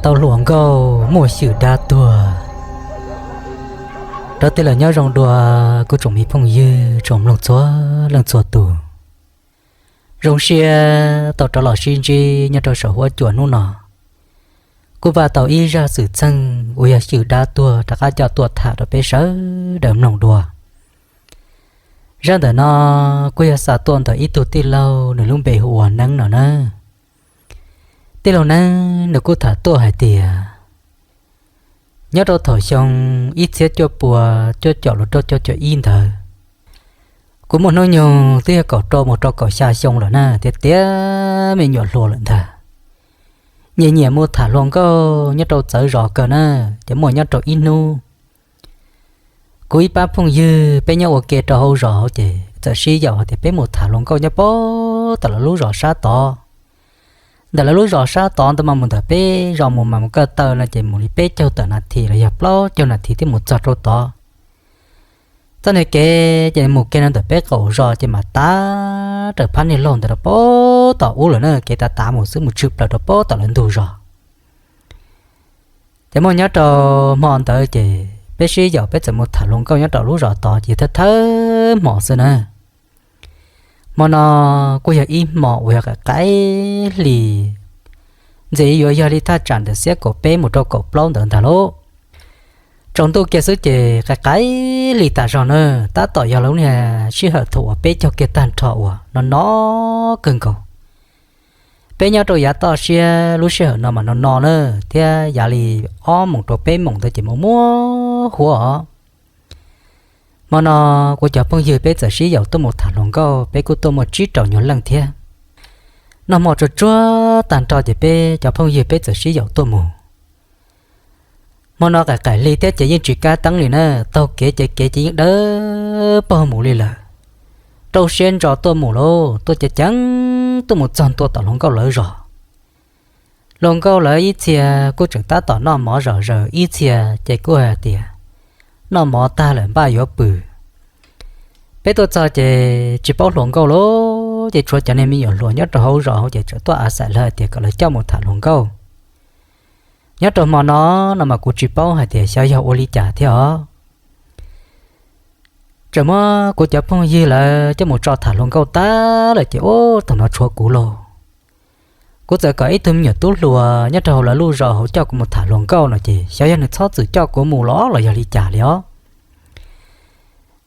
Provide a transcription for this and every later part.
Tau hluas nkauj muaj xywm dab tuag. Rau tej laus nyob zoo dua, kuv tsoom me phooj ywg tsoom mloog txhua leej txhua tus. Zoo siab tau rov los sib ntsib nyob rau saum huab cua hnub no. Kuv vam tau ib zaj xwm txheej uas yog xywm dab tuag rov qab coj tuaj tham rau peb sawv daws mloog dua. Zaj ntawm no kuj yog xa tuaj ntawm ib tug tij laug, nws lub npe hu ua Neeb no na. Tij laug Neeb nws kuj tham tuaj hais tias, nyob rau thaum xyoo ib txhiab cuaj pua cuaj caum los rau cuaj caum ib ntawd, kuv muaj hnub nyoog twb yog kaum rau mus rau kaum xya xyoo lawm na, tiav tiav me nyuam hluas lawm ntag. Nyias nyias mus tham hluas nkauj nyob rau txawv zos kawg na. Ces muaj nyob rau ib hnub, kuv ib pab phooj ywg peb nyob ua ke rau hauv zos hauv ces txawm sib yaum hais tias peb mus tham hluas nkauj nyob puag tom lawv lub zos sab tod. Ntawm lawv lub zos sab tod ntawd mas mus ntawm peb zos mus mas mus kawg taw no ces mus li peb caug tawm nas this los yog plaub caug nas this thiaj mus txog rau tod. Txoj niag kev ces mus kiag no ntawm peb qaum zos ces mas tav raws phab niag laug ntawd rau puag tom ub lawm na, kev tav tav mus xwb mus tsw plaws rau puag tom lawv ntug zos. Ces muaj nyob rau hmo ntawd ces peb sib yaum peb txawm mus tham hluas nkauj nyob rau lub zos tod ces thawj thawj hmo xwb na. Hmo no kuj yog ib hmo uas yog qaim qaim hli, ntxim yuav yog li thaj tsam ntawm xiab kaum peb mus rau kaum plaub ntawd ntag lauj. Tsaus ntuj kiag xwb ces qaim qaim hli tas zog na, tab tom yog lub niag sij hawm thaum uas peb caug kiag tag nrho uas no no kawg nkaus. Peb nyob rau yav toj siab lub sij hawm no mas no no na, thiab yav li ob moos rau peb moos ntawd ces muaj muaj huab os. Hmo no kuv cov phooj ywg peb txawm sib yaum tuaj mus tham hluas nkauj, peb kuj tuaj muaj tsib rau nyuag leej thiab. Noj hmo tsuag tsuag tag nrho ces peb cov phooj ywg peb txawm sib yaum tuaj mus. Hmo no qaim qaim hli thiab ces yeej tsis kab teeb li na, taug kev ces kev ces yeej dawb paug mus li lawm. Rau siab ntso tuaj mus lauj, tuaj ceev ceev tuaj mus txog ntua tom hluas nkauj lawv zos. Hluas nkauj lawv ib txhia kuj tseem tab tom noj mov zom zaws, ib txhia ces kuj hais tias noj mov tag lawm npaj yuav pw. Peb tuaj txog ces tsis paub hluas nkauj lauj, ces tshuav cov niag me nyuam hluas nyob rau hauv zos hauv ces tseem tuaj a xaim lawv hais tias kom lawv coj mus tham hluas nkauj. Nyob rau hmo no no mas kuv tsis paub hais tias xyov yog ua li cas thiab os. Tseem muab kuv cov phooj ywg lawv coj mus tso tham hluas nkauj tag lawm ces ub, thaum no tshuav kuv lauj. Kuv txawm kom ib tug me nyuam tub hluas nyob rau hauv lawv lub zos hauv coj kuv mus tham hluas nkauj no ces xyov yog nws txhob txwm coj kuv mus los los yog li cas li os.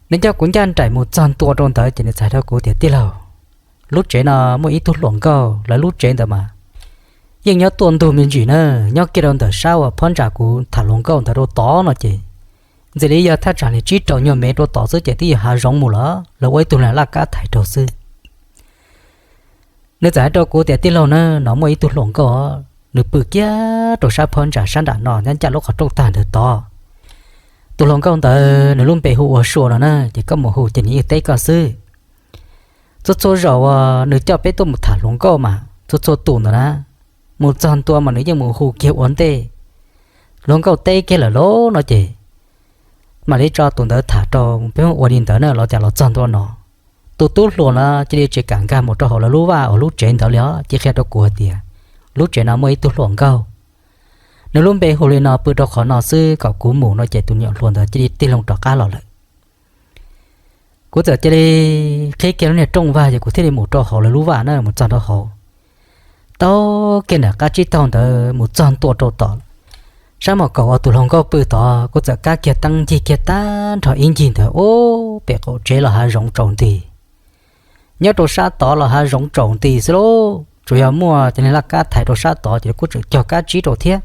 Nws coj kuv ncaj nraim mus txog ntua rau ntawd ces nws txawm hais rau kuv tias, tij laug, lub tsev no muaj ib tug hluas nkauj, lawv lub tsev ntawd mas yeej nyob tuaj ntug me ntsis na, nyob kiag rau ntawm sab uas phab ntsa kuv tham hluas nkauj ntawd rau tod no ces ntxim li yog thaj tsam li tsib rau nyuag mev rau tod xwb ces twb yog hav zoov mus lawm, lawv ua ib tug laj kab thaiv rau xwb. Nws txawm hais rau kuv tias, tij laug na, no muaj ib tug hluas nkauj, nws pw kiag rau sab phab ntsa sab nram no nyob ncaj lub qhov rooj tag ntawd tod. Tus hluas nkauj ntawd nws lub npe hu ua Sua no na, ces koj mus hu ces nws yeej teb koj xwb. Txhua txhua zaus uas nws coj peb tuaj mus tham hluas nkauj mas txhua txhua tus ntawd na, mus txog ntua mas nws yeej mus hu kiag ua ntej. Hluas nkauj teb kiag lawm lauj no ces mam li tso tus ntawd tham rau peb ua li ntawd na los cas los txog ntua no, tus tub hluas no cia li tsis kam nkag mus rau hauv lawv lub vaj uas lub tsev ntawd li os, cia qhia rau kuv hais tias lub tsev no muaj ib tug hluas nkauj, nws lub npe hu li no, pw rau qhov no xwb, kom kuv mus no ces tus nyuam hluas ntawd cia li tig loo rov qab los lawm. Kuv txawm cia li qhib kiag lub niag rooj vag ces kuv thiaj li mus rau hauv lawv lub vaj na, mus txog rau hauv. Taug kiag nram qab tsib taug ntawd mus txog ntua rau tom sab mom kaum uas tus hluas nkauj pw tod, kuv txawm kab kiag teeb ncig kiag tag nrho ib ncig ntawd, ub, pem qaum tsev los hav zoov tsaus nti. Nyob rau sab tod los hav zoov tsaus nti xwb lauj, tsuas yog muaj cov niag laj kab thaiv rau sab tod ces kuj tseem cog kab tsib rau thiab.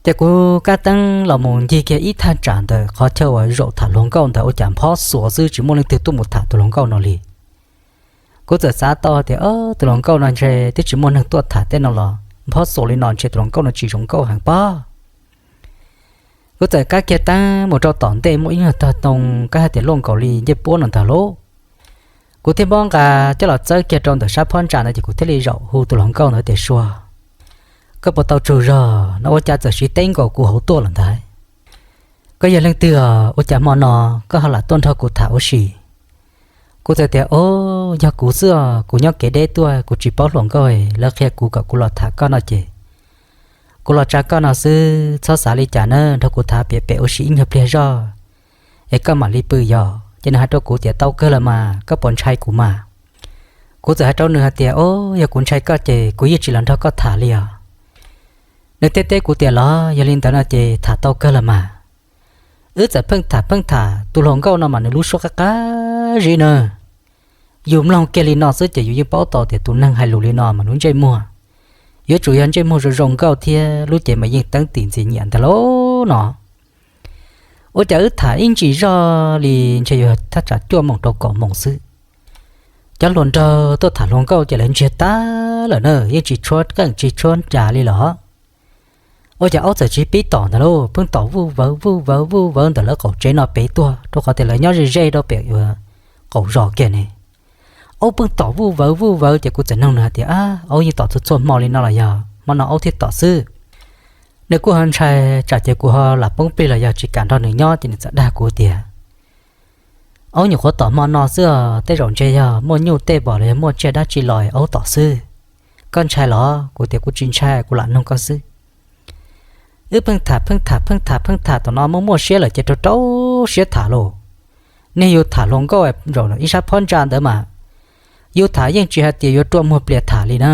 Ces kuv kab teeb los mus ncig kiag ib thaj tsam ntawm qhov chaw uas zaum tham hluas nkauj ntawd ua cas nphob xuas xwb, tsis muaj leej twg tuaj mus tham tus hluas nkauj no li. Kuv txawm xav tau tias, tus hluas nkauj no ntshe twb tsis muaj neeg tuaj tham tej no los nphob xuas li no ntshe tus hluas nkauj no tsis zoo nkauj heev pob. Kuv txawm kab kiag teeb mus rau tom ntej muaj ib nyuag tog too kab hais tias luaj nkaus li ncej puab no ntag lauj. Kuv thiaj muab nqa coj los txawb kiag rau ntawm sab phab ntsa ntawd ces kuv thiaj li zaum hu tus hluas nkauj ntawd tias, Sua, koj puas tau tsaug zog no, ua cas txawm siv teb nkaus kuv hauv tuaj lawm ntawd? Koj yog leej twg os, ua cas hmo no koj ho lam tuaj nrog kuv tham ua si? Kuv txawm tias, O, yog kuv xwb os, kuv nyob kev deb tuaj, kuv tsis paub hluas nkauj, lawv qhia kuv kom kuv los tham koj no ces Kuv los tsa koj no xwb, txhob xav li cas na, nrog kuv tham piav pem ua si ib nyuag pliag zog es koj mam li pw yog. Ces nws hais rau kuv tias, tau kawg los mas, koj puas ntshai kuv mas? Kuv txawm hais rau nws hais tias, o, yog kuv ntshai koj ces kuv yeej tsis los nrog koj tham li os. Nws thiaj teb kuv tias, los yog li ntawd no ces tham tau kawg los mas. Wb txawm pheej tham pheej tham, tus hluas nkauj no mas nws lub suab qab qab zib na. Yus mloog kiag li no xwb ces yus yeej paub tau tias tus neeg hais lus li no mas nws ntsej muag yuav tsum yog ntsej muag zoo zoo nkauj thiab lub cev mas yeej teeb tim ntxim nyiam ntag lauj no. Ua cas wb tham ib ntsis zog li ntshe yuav thaj tsam cuaj moos rau kaum moos xwb, cov hluas nraug tuaj tham hluas nkauj ces lawv ntsiag tag lawm na, yeej tsis tshuab qeej tsis tshuab nras li los. Ua cas aub txawm tsis pib tom ntag lauj, pheej tom vuj vawv vuj vawv vuj vawv ntawm lawv qaum tsev no pem tuaj, rau qhov tias lawv nyob ze ze rau pem qaum zos kiag ne. Aub pheej tom vuj vawv vuj vawv ces kuv txawm nug nws hais tias, aub yeej tom txhua txhua hmo li no los yog hmo no aub thiaj tom xwb? Nws kuj ho ntshai tsam ces kuv ho lam poob plig los yog tsis kam nrog nws nyob ces nws txawm dag kuv tias, aub nyuam qhuav tom hmo no xwb os, tej zaum ntshe yog muaj nyuj tej pom los yog muaj tsiaj dab tsi los aub tom xwb. Koj ntshai los? Kuv tias kuv tsis ntshai, kuv lam nug koj xwb. Wb pheej tham pheej tham pheej tham pheej tham, tam no muaj muaj siab lawm ces rau rau siab tham lauj. Niag yus tham hluas nkauj zaum ib sab phab ntsa ntawd mas, yus tham yeej tsis hais tias yuav rua muag plias tham li na.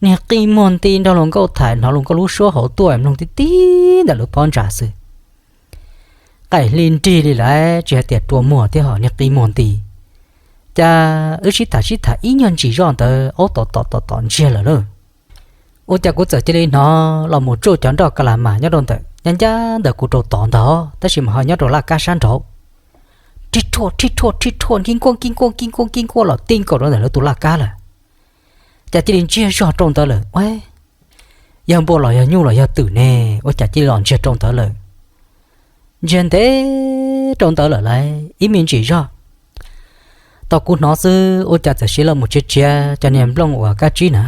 Niag qij muag nti nrog hluas nkauj tham, hnov hluas nkauj lub suab hauv tuaj mloog tib tib ntawm lub phab ntsa xwb. Qaim hli nrig li lawm tsis hais tias rua muag thiab ho niag qij muag nti. Cas wb sib tham sib tham ib nyuag ntsis zoj ntawd aub tom tom tom tom ntsiag lawm lauj. Ua cas kuv txawm cia li hnov los mus tsuj cov nroj ka la mas nyob rau ntawm nyab ncab ntawm kuv rau tod ntag, tab sis mas ho nyob rau laj kab sab nraud. Rhij rhuaj rhij rhuaj rhij rhuaj, nkij nkuaj nkij nkuaj nkij nkuaj nkij nkuaj los ti nkaus rau ntawm lawv tus laj kab lawm. Cas cia li ntsiag zog rau ntawd lawm. Yog npua los yog nyuj los yog twm ne, ua cas cia li los ntsiag rau ntawd lawm? Ntsiag ntev rau ntawd lawm lauj, ib me ntsis zog. Tau kuv hnov xwb ua cas txawm siv los mus tshiav tshiav cov niag nplooj uas kab tsib na.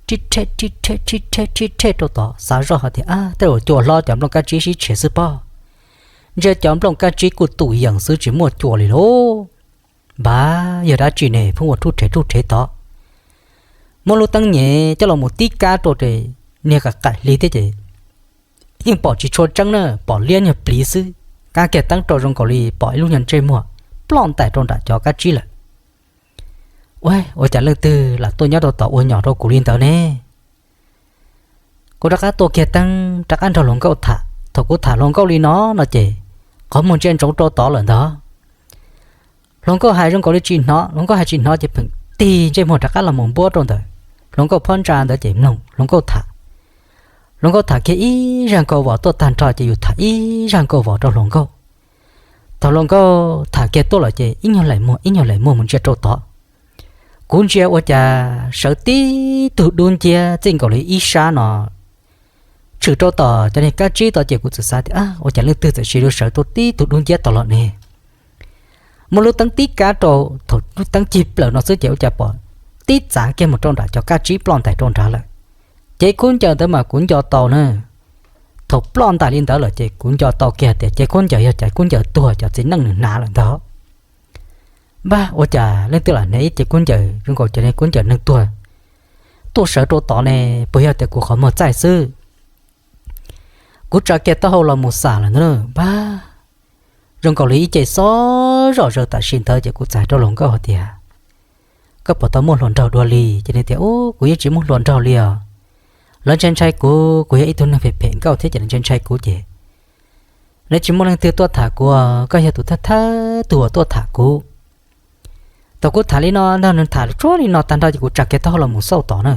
Rhij rhe rhij rhe rhij rhe rhij rhe rau tod, xav zoj hais tias, ab, tej zaum cua hlob cov nplooj kab tsib sib tshiav xwb pob. Ntsia cov nplooj kab tsib kuj tus yees xwb tsis muaj cua li lauj. Npab, yog dab tsi ne pheej ua rhuj rhev rhuj rhev tod. Muab lub teeb nyem coj los mus tib kab rau niag qaim hli thiab ces yeej pom tsis tshua tseeb na, pom liab nyuag pliv xwb. Kab kiag teeb rau zoo nkaus li pom ib lub nyuag ntsej muag ploj ntais rau nram cov kab tsib lawm. Ua, ua cas leej twg lam tuaj nyob rau tod ua nyom rau kuv li ntawd ne? Kuv rov qab tua kiag teeb rov qab nrog hluas nkauj tham. Thaum kuv tham hluas nkauj li no no ces qhov muag ntsia ntsoov rau tod lawm ntag. Hluas nkauj hais zoo nkaus li tsis hnov, hluas nkauj hais tsis hnov ces pheem tig ntsej muag rov qab los mus npuab rau ntawm hluas nkauj phab ntsa ntawd ces mloog hluas nkauj tham. Hluas nkauj tham kiag ib zaj nkauj vos tuaj tag nrho ces yus tham ib zaj nkauj vos rau hluas nkauj. Thaum hluas nkauj tham kiag tuaj lawm ces ib nyuag laim muag ib nyuag laim muag mus ntsia rau tod. Kuv ntsia ua cas sawv tib tug dub nciab txij nkaus li ib sab no tshwm rau tom cov niag kab tsib tod ces kuv txawm xav tias, ua cas leej twg txawm siv lub sawv tuaj tib tug dub nciab tod los ne? Muab lub teeb tib kab rau, thaum lub teeb cig plaws no xwb ces ua cas pom tib txav kiag mus rau nram cov kab tsib ploj ntais rau nrad lawm. Cev khaub ncaws ntawd mas kuv nco tau na. Thaum ploj ntais li ntawd lawm ces kuv nco tau kiag tias cev khaub ncaws yog cov khaub ncaws tuag cov txiv neej nws hnav lawm ntag. Npab, ua cas leej twg lam hnav ib cev khaub ncaws zoo nkaus cov khaub ncaws neeg tuag tuaj sawv rau tod ne? Puas yog tias kuv qhov muag txaij xwb? Kuv tsa kiag taub hau los mus xam lawm ntag npab. Zoo nkaus li ib ce xob zom zaws tam sim ntawd ces kuv txawm hais rau hluas nkauj hais tias, koj puas tau muaj hluas nraug dua li? Ces nws tias, u, kuv yeej tsis muaj hluas nraug li os. Lawv ntshai ntshai kuv, kuv yog ib tug neeg phem phem nkauj thiab ces lawv ntshai ntshai kuv ces lawv tsis muaj leej twg tuaj tham kuv, koj yog tus thawj thawj tug uas tuaj tham kuv. Thaum kuv tham li no ntag, nws tham tsuag li no tag nrho ces kuv tsa kiag taub hau los mus xauj tod na.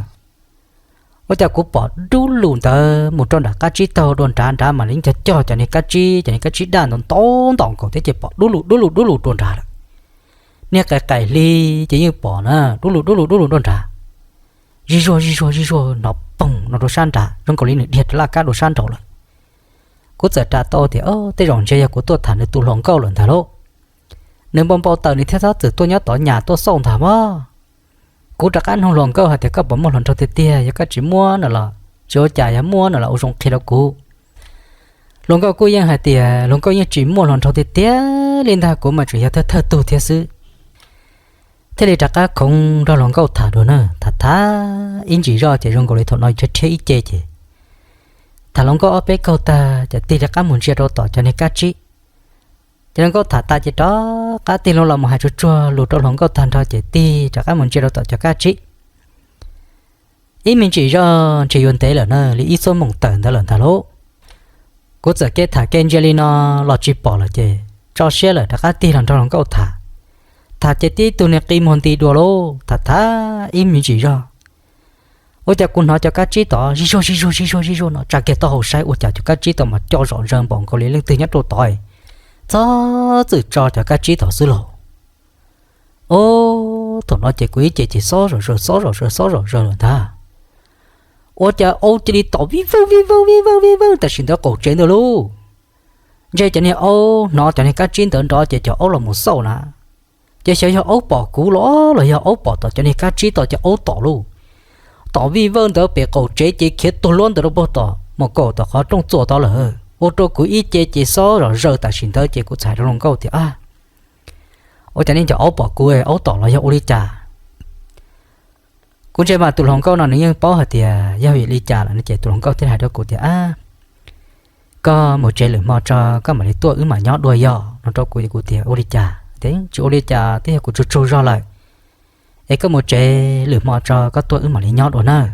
Ua cas kuv pom dub lug ntawd mus rau nram qab tsib taug dua nrad, nrad mas yeej cog cog cov niag kab tsib, cov niag kab tsib daj ntau ntau ntaus nkaus thiab ces pom dub lug dub lug dub lug dua nrad lawm. Niag qaim qaim hli ces yeej pom na, dub lug dub lug dub lug dua nrad. Zij zuag zij zuag zij zuag hnov poog no rau sab nrad zoo nkaus li nws dhia rov laj kab dua sab nraud lawm. Kuv txawm ras tau tias, o, tej zaum ntshe yog kuv tuaj tham nws tus hluas nkauj lawm ntag lauj. Nws npau npau taws nws thiaj txhob txwm tuaj nyob tod nyas tuaj xauj ntag mas. Kuv rov qab nug hluas nkauj hais tias, koj puas muaj hluas nraug tiag tiag? Yog koj tsis muaj no los tsis ua cas, yog muaj no los ua zoo qhia rau kuv. Hluas nkauj kuj yeej hais tias hluas nkauj yeej tsis muaj hluas nraug tiag tiag li ntag, kuv mas tseem yog thawj thawj tug thiab xwb. Thiaj li rov qab khoov nrog hluas nkauj tham dua na, tham tham ib ntsis zoj ces zoo nkaus li thaum no rhiab rhiab ib ce ces tham hluas nkauj ob peb kaug tag ces tig rov qab mus ntsia rau tom cov niag kab tsib. Ces hluas nkauj tham tas ces rov qab tig los los mus hais tsuag tsuag lus rau hluas nkauj tag nrho ces tig rov qab mus ntsia rau tom cov kab tsib. Ib me ntsis zog ntshe yuav ntev lawm na, li ib xuab moos tawm ntawd lawm ntag lauj. Kuv txawm kev tham kev ntsia li no los tsis pom lawm ces tso siab lawm rov qab tig los nrog hluas nkauj tham. Tham ces tib tug niag qi muag nti dua lauj, tham tham ib me ntsis zog, ua cas kuv hnov cov kab tsib tod zij zuag zij zuag zij zuag zij zuag no, tsa kiag taub hau saib ua cas cov kab tsib tod mas co zom zaws npaum nkaus li leej twg nyob rau tod, txhob txwm tso cov kab tsib tod xwb lauj. Ob, thaum no ces kuv ib ce ces xob zom zaws xob zom zaws xob zom zaws lawm ntag. Ua cas aub cia li tom vij vawj vij vawj vij vawj vij vawj tam sim ntawd qaum tsev ntawd lauj. Ntshe cov niag aub hnov cov niag kab tsib ntawd nrov ces cov aub los mus xauj na, ces xyov yog aub pom kuv los los yog aub pom tom cov niag kab tsib tom cov aub tom lauj. Tom vij vawj ntawd pem qaum tsev ces khiav tuag luab ntawd rau puag tom mus kaum tom qhov rooj txuas tod lawm, ua rau kuv ib ce ces xob zom zaws tam sim ntawd ces kuv txawm hais rau hluas nkauj tias, Ab, ua cas nej cov aub pom kuv, aub tom los yog ua li cas? Kuv ntsia mas tus hluas nkauj no nws yeej paub hais tias yog vim li cas lawm no ces tus hluas nkauj thiaj hais rau kuv tias, Ab, koj mus tsev lwm hmo tso koj mam li tuaj wb mam nyob dua yog, no rau kuv. Kuv tias, Ua li cas? Tsis ua li cas, twb yog kuv tsaug tsaug zog lawm, es koj mus tsev lwm hmo tso koj tuaj wb mam li nyob dua nawb.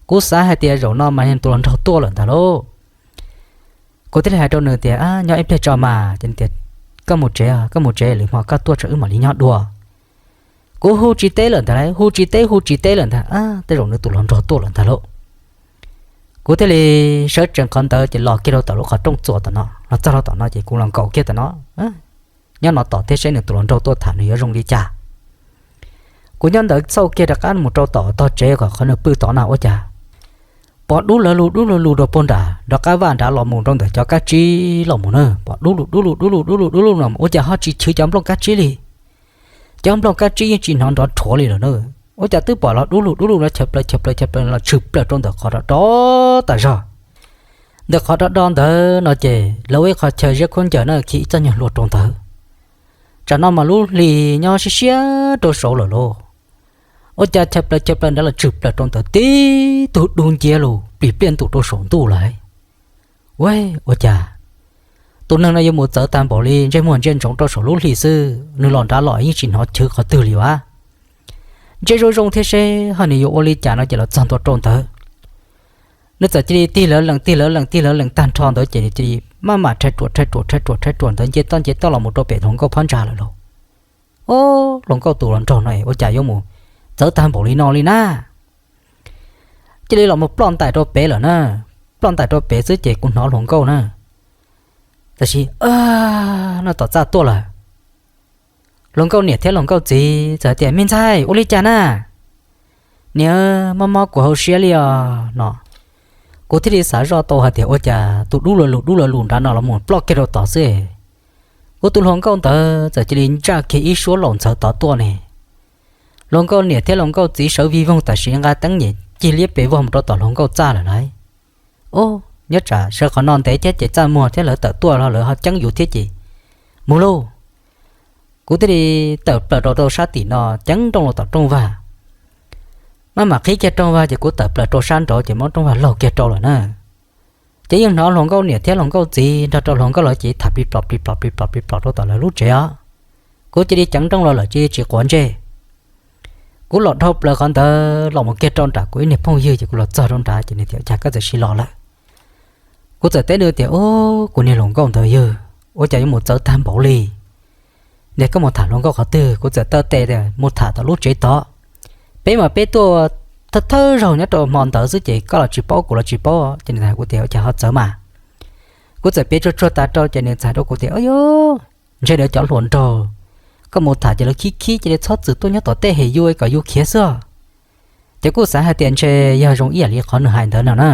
Kuv xav hais tias zaum no mas tus hluas nraug tuaj lawm ntag lauj. Kuv thiaj li hais rau nws tias, Nyob ib pliag tso mas. Ces nws tias, Koj mus tsev, koj mus tsev lwm hmo koj tuaj tso wb mam li nyob dua. Kuv hu tsis teb lawm ntag lauj, hu tsis teb hu tsis teb lawm ntag, tej zaum nws tus hluas nraug tuaj lawm ntag lauj. Kuv thiaj li sawv tsees qhov ntawd ces los kiag rau tom lub qhov rooj txuas tom no, los txog rau tom no ces kuv los nkaum kiag tom no, nyob no tos thiab seb nws tus hluas nraug tuaj tham nws yuav zoo li cas. Kuv nyob ntawd xauj kiag rov qab mus rau tom tog tsev kom qhov nws pw tod na ua cas pom dub lawv lus dub lawv lus rau puag nram nrov qab vaj nrad los mus rau ntawm cov kab tsib los mus na, pom dub lus dub lus dub lus dub lus dub lus no ua cas ho tsis chwv cov nplooj kab tsib li. Cov nplooj kab tsib yeej tsis hnov nrov rhuav li lawm na. Ua cas twb pom los dub lus dub lus no chaw plaws chaw plaws chaw plaws los tshwm plaws rau ntawm qhov do do tas zog. Ntawm qhov do do ntawd no ces lawv ua ib qho chaw ziab khaub ncaws na, khi ib txoj nyuag hlua rau ntawd. Tsam no mas lub hli nyob siab siab rau saud lawm lauj. Ua cas chaw plaws chaw plaws ntawd los tshwm plaws rau ntawd tib tug dub nciab lus plis pliaj ntuj rau saum ntuj lawm. Ua, ua cas tus neeg no yuav mus txawv tag npaum li ntsej muag ntsia ntsoov rau saum lub hli xwb, nws los nrad los yeej tsis hnov chwv qhov twg li as. Ntsia zoo zoo thiab seb ho nws yuav ua li cas no ces los txog ntua rau ntawd, nws txawm cia li tig lawv lees tig lawv lees tig lawv lees tag nrho ntawd ces nws cia li maj mam rhais ruam rhais ruam rhais ruam rhais ruam ntawd nce toj nce toj los mus rau pem hluas nkauj phab ntsa lawm lauj. Ob, hluas nkauj tus hluas nraug no ua cas yuav mus txawv tag npaum li no li na. Cia li los mus ploj ntais rau pem lawm na. Ploj ntais rau pem xwb ces kuv hnov hluas nkauj na, tam sim no tom txaj tuaj lawm. Hluas nkauj niam thiab hluas nkauj txiv txawm tias, Me ntxhais, ua li cas na? Niam, mob mob kuv hauv siab li os no. Kuv thiaj li xav zoj tau hais tias ua cas tus dub lawv lus dub lawv lus nrad no los mus ploj kiag rau tod xwb. Kuv tus hluas nkauj ntawd txawm cia li ntsaj kiag ib suab laus ntxhawv tod tuaj ne. Hluas nkauj niam thiab hluas nkauj txiv sawv vij voog tam sim nqa teeb nyem cig liab pes vog mus rau tom hluas nkauj txaj lawm lauj. Ob, nyob tsam sawv qhov no ntev thiab ces txaj muag thiab lawv tawm tuaj los lawv ho ceeb yus thiab ces mus lauj. Kuv thiaj li tawm plaws rau rau sab tim no ceeb nrooj los tom rooj vag. Maj mam qhib kiag rooj vag ces kuv tawm plaws rau sab nraud ces muab rooj vag laug kiag rau lawm na. Ces yeej hnov hluas nkauj niam thiab hluas nkauj txiv nrog rau hluas nkauj lawv ces tham plig plos plig plos plig plos plig plos rau tom lawv lub tsev os. Kuv cia li ceev nrooj los lawm cia li tsis quav ntsej. Kuv los dhau plaws qhov ntawd los mus kiag rau nram kuv ib niag phooj ywg ces kuv los txog rau nrad ces nws tias, Cas koj txawm sim los lawm? Kuv txawm teb nws tias, Ub, kuv niag hluas nkauj ntawd yog ua cas yuav mus txawv tag npaum li. Niam, koj mus tham hluas nkauj qhov twg? Kuv txawm taw tes tias, Mus tham tom lub tsev tod. Peb mas peb tuaj thawj thawj zaug nyob rau hmo ntawd xwb ces koj los tsis paub kuv los tsis paub. Ces nws hais kuv tias, Ua cas ho txawv mas? Kuv txawm piav tsuag tsuag tas rau ces nws txawm hais rau kuv tias, Ub, ntshe lawv cov hluas nraug, koj mus tham ces lawv khib khib cia li txhob txwm tuaj nyob tom tej hem yus kom yus khiav xwb. Ces kuj xav hais tias ntshe yog zoo ib yam li qhov nws hais ntawd no na.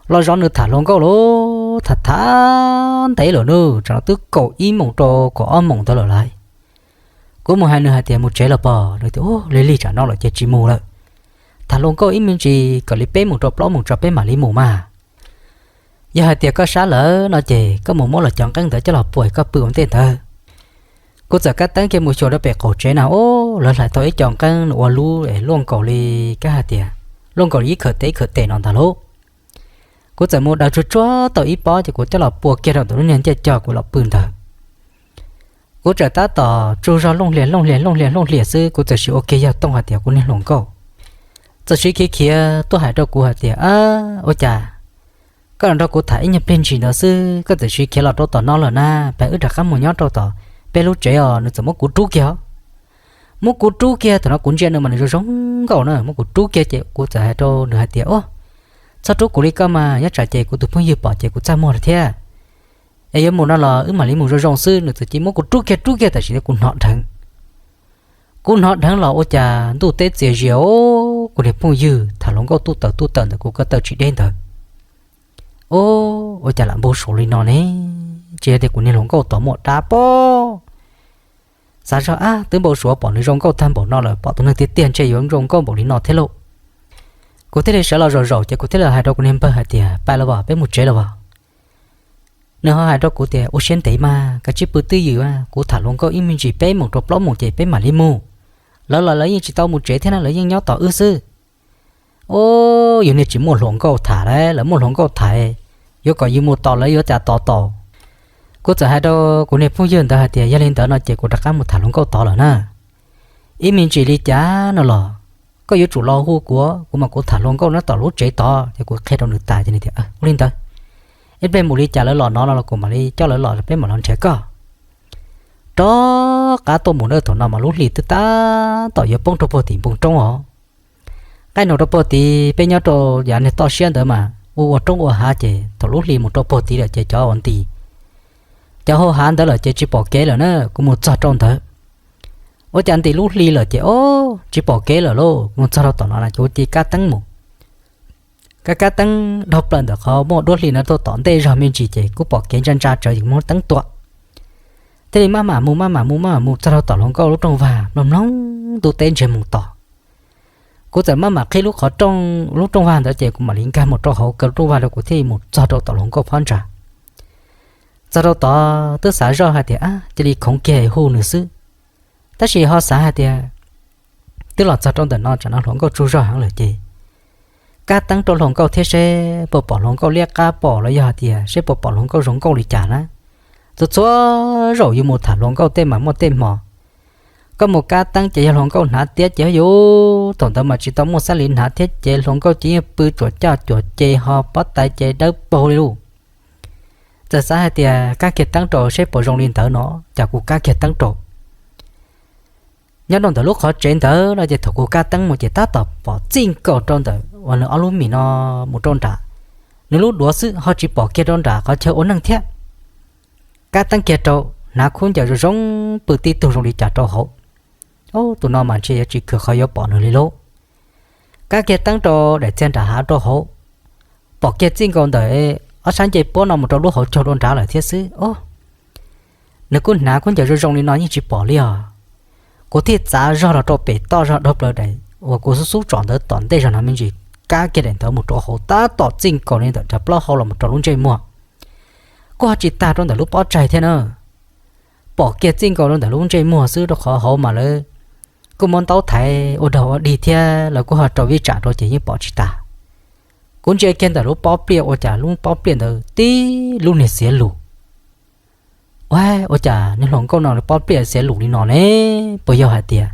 Los zov nws tham hluas nkauj lauj, tham tham ntev lawm nawb, tsam no twb kaum ib moos rau kaum ob moos ntawd lawm lauj. Kuv mus hais nws hais tias, Mus tsev los pog? Nws tias, Ub, lig lig tsam no lawm ces tsis mus lawm. Tham hluas nkauj ib me ntsis kom li peb moos rau plaub moos tso peb mam li mus mas. Yog hais tias koj sab lawm no ces koj mus muab los cov nqeeb ntawd coj los pua koj pw ua ntej ntawd. Kuv txawm kab teeb kiag mus xyuas rau pem qaum tsev na, ub, lawv hlais tau ib co nqeeb nws ua lub luaj nkaus li, kab hais tias luaj nkaus li ib khawm tes ib khawm tes no ntag lauj. Kuv txawm mus daws tsuag tsuag tau ib pob ces kuv coj los pua kiag rau ntawm lub niag ncej cog kuv los pw ntawd. Kuv txawm tab tom tsaug zog looj hlias looj hlias looj hlias looj hlias xwb, kuv txawm siv ua kiag yog tooj hais tias kuv niag hluas nkauj. Txawm siv khiav khiav tuaj hais rau kuv hais tias, Ua cas koj los nrog kuv tham ib nyuag pliag ntsis ntawd xwb koj txawm siv khiav los rau tom no lawm na, peb wb rov qab mus nyob rau tom peb lub tsev os. Nws txawm muab kuv rub kiag. Muab kuv rub kiag, thaum no kuv ntsia nws mas nws zoo zoo nkauj na, muab kuv rub kiag ces kuv txawm hais rau nws hais tias, Txhob rub kuv li koj mas, nyob tsam ces kuv tus phooj ywg pom ces kuv txaj muag lawm thiab. Es yuav mus no los wb mam li mus zoo zoo xwb. Nws txawm cia li muab kuv rub kiag rub kiag tam sim ntawd kuv hnov dheev. Kuv hnov dheev los ua cas ntuj teb txias zias, kuv niag phooj ywg tham hluas nkauj tuj tawm tuj tawm ntawm kuv ko taw tsis deb ntawd. Ua cas lam npau suav li no ne? Tsis yog tias kuv niag hluas nkauj tod muaj dab pob. Xav zog, Ab, twb npau suav pom nws zoo nkauj tag npaum no lawm, pom tus neeg tiag tiag ntshe yuav zoo nkauj npaum li no thiab lauj. Kuv thiaj li sawv los zaum zaum ces kuv thiaj li hais rau kuv niag npawg hais tias, Pais los as, peb mus tsev los as. Nws ho hais rau kuv tias, Ua siab ntev mas, kav tsij pw twj ywm, kuv tham hluas nkauj ib me ntsis peb moos rau plaub moos ces peb mam li mus. Lawv los lawv yeej tsis tau mus tsev thiab na, lawv yeej nyob tos wb xwb. Ua, yus niag tsis muaj hluas nkauj tham lawm, lawv muaj hluas nkauj tham, yuav kom yus mus tos lawv yuav cas tos tau. Kuv txawm hais rau kuv niag phooj ywg ntawd hais tias, Yog li ntawd no ces kuv rov qab mus tham hluas nkauj tod lawm na. Ib me ntsis li cas no los koj yuav tsum los hu kuv, kuv mas kuv tham hluas nkauj nyob tom lub tsev tod. Ces kuv qhia rau nws tas ces nws tias, Ua li ntawd, ib pliag mus li cas lawv los no los kuv mam li coj lawv los peb mam los nrhiav koj. Rov qab tuaj mus na, thaum no mas lub hli twb tab tom yuav poob rau puag tim npoo roob os. Nqaij no rau puag tid, peb nyob rau yav niag toj siab ntawd mas ua ua roob ua hav ces thaum lub hli mus rau puag tid lawm ces cov uas nti cov hauv hav ntawd lawm ces tsis pom kev lawm na. Kuv mus txog rau ntawd, ua cas nti lub hli lawm ces, o, tsis pom kev lawm lauj. Mus txog rau tom no na ces ua cia kab teeb mus. Kab kab teeb dhau plaws ntawm qhov muaj duab hli no tuaj tom ntej zog me ntsis ces kuj pom kev ntsa ntsa tsawv ces muab teeb tua. Thiaj li maj mam mus maj mam mus maj mam mus txog rau tom hluas nkauj lub rooj vag, mloog mloog ntuj teb ntseg mus tos. Kuv txawm maj mam qhib lub qhov rooj, lub rooj vag ntawd ces kuv mam li nkag mus rau hauv kaw lub rooj vag rau kuv thiaj li mus txog rau tom hluas nkauj phab ntsa. Txog rau tod twb xav zoj hais tias, Ab, cia li khoov kiag hu nws xwb. Tab sis ho xav hais tias twb los txog rau ntawm no tsam no hluas nkauj tsaug zog heev lawm ces kab teeb rau hluas nkauj thiab seb puas pom hluas nkauj liab qab pom los yog hais tias seb puas pom hluas nkauj zoo nkauj li cas na. Txhua txhua zaus yus mus tham hluas nkauj tej mas muaj tej hmo koj mus kab teeb ces yog hluas nkauj hnav tiab ces yus, thaum ntawd mas tsis tau muaj xab li hnav thiab ces hluas nkauj ces yeej pw tsuam caj cuam ces ho pob tais ces dawb paug li lauj. Txawm xav hais tias kab kiag teeb rau seb puas zoo li ntawd no, cas kuv kab kiag teeb rau. Nyob rau ntawm lub qhov tsev ntawd no ces thaum kuv kab teeb mus ces tab tom pom txij nkaus rau ntawm uas nws ob lub mis no mus rau nram nws lub duav xwb, ho tsis pom kiag rau nram qhov chaw ua neeg thiab. Kab teeb kiag rau, hnav khaub ncaws zoo zoo, pw tib tug zoo li cas rau hauv. Tus no mas ntshe yuav tsis khwv qhov yuav pom nws li lauj. Kab kiag teeb rau daim txiag nram hav rau hauv, pom kiag txij nkaus ntawm ob sab ncej puab no mus rau lub hauv caug dua nrad lawm thiab xwb. Nws kuj hnav khaub ncaws zoo zoo li no yeej tsis pom li os. Kuv thiaj txav zog los rau pem toj zog dhau plaws daim uas kuv xub xub tsom ntawd tom ntej zog no me ntsis, kab kiag daim ntawd mus rau hauv tab tom txij nkaus li ntawm nram plaub hau los mus rau lub ntsej muag. Kuj ho tsis tag rau ntawm lub pob tsaig thiab na, pom kiag txij nkaus rau ntawm lub ntsej muag xwb, rau qhov hauv mas lawv kuj muab ntaub thaiv ua dog ua dig thiab lawv kuj ho rau vij tsam rau ces yeej pom tsis tag. Kuv ntsia kiag ntawm lub pob pliaj ua cas lub pob pliaj ntawd tib lub niag xiav lus. Ua, ua cas niag hluas nkauj no pob pliaj xiav lus li no ne? Puas yog hais tias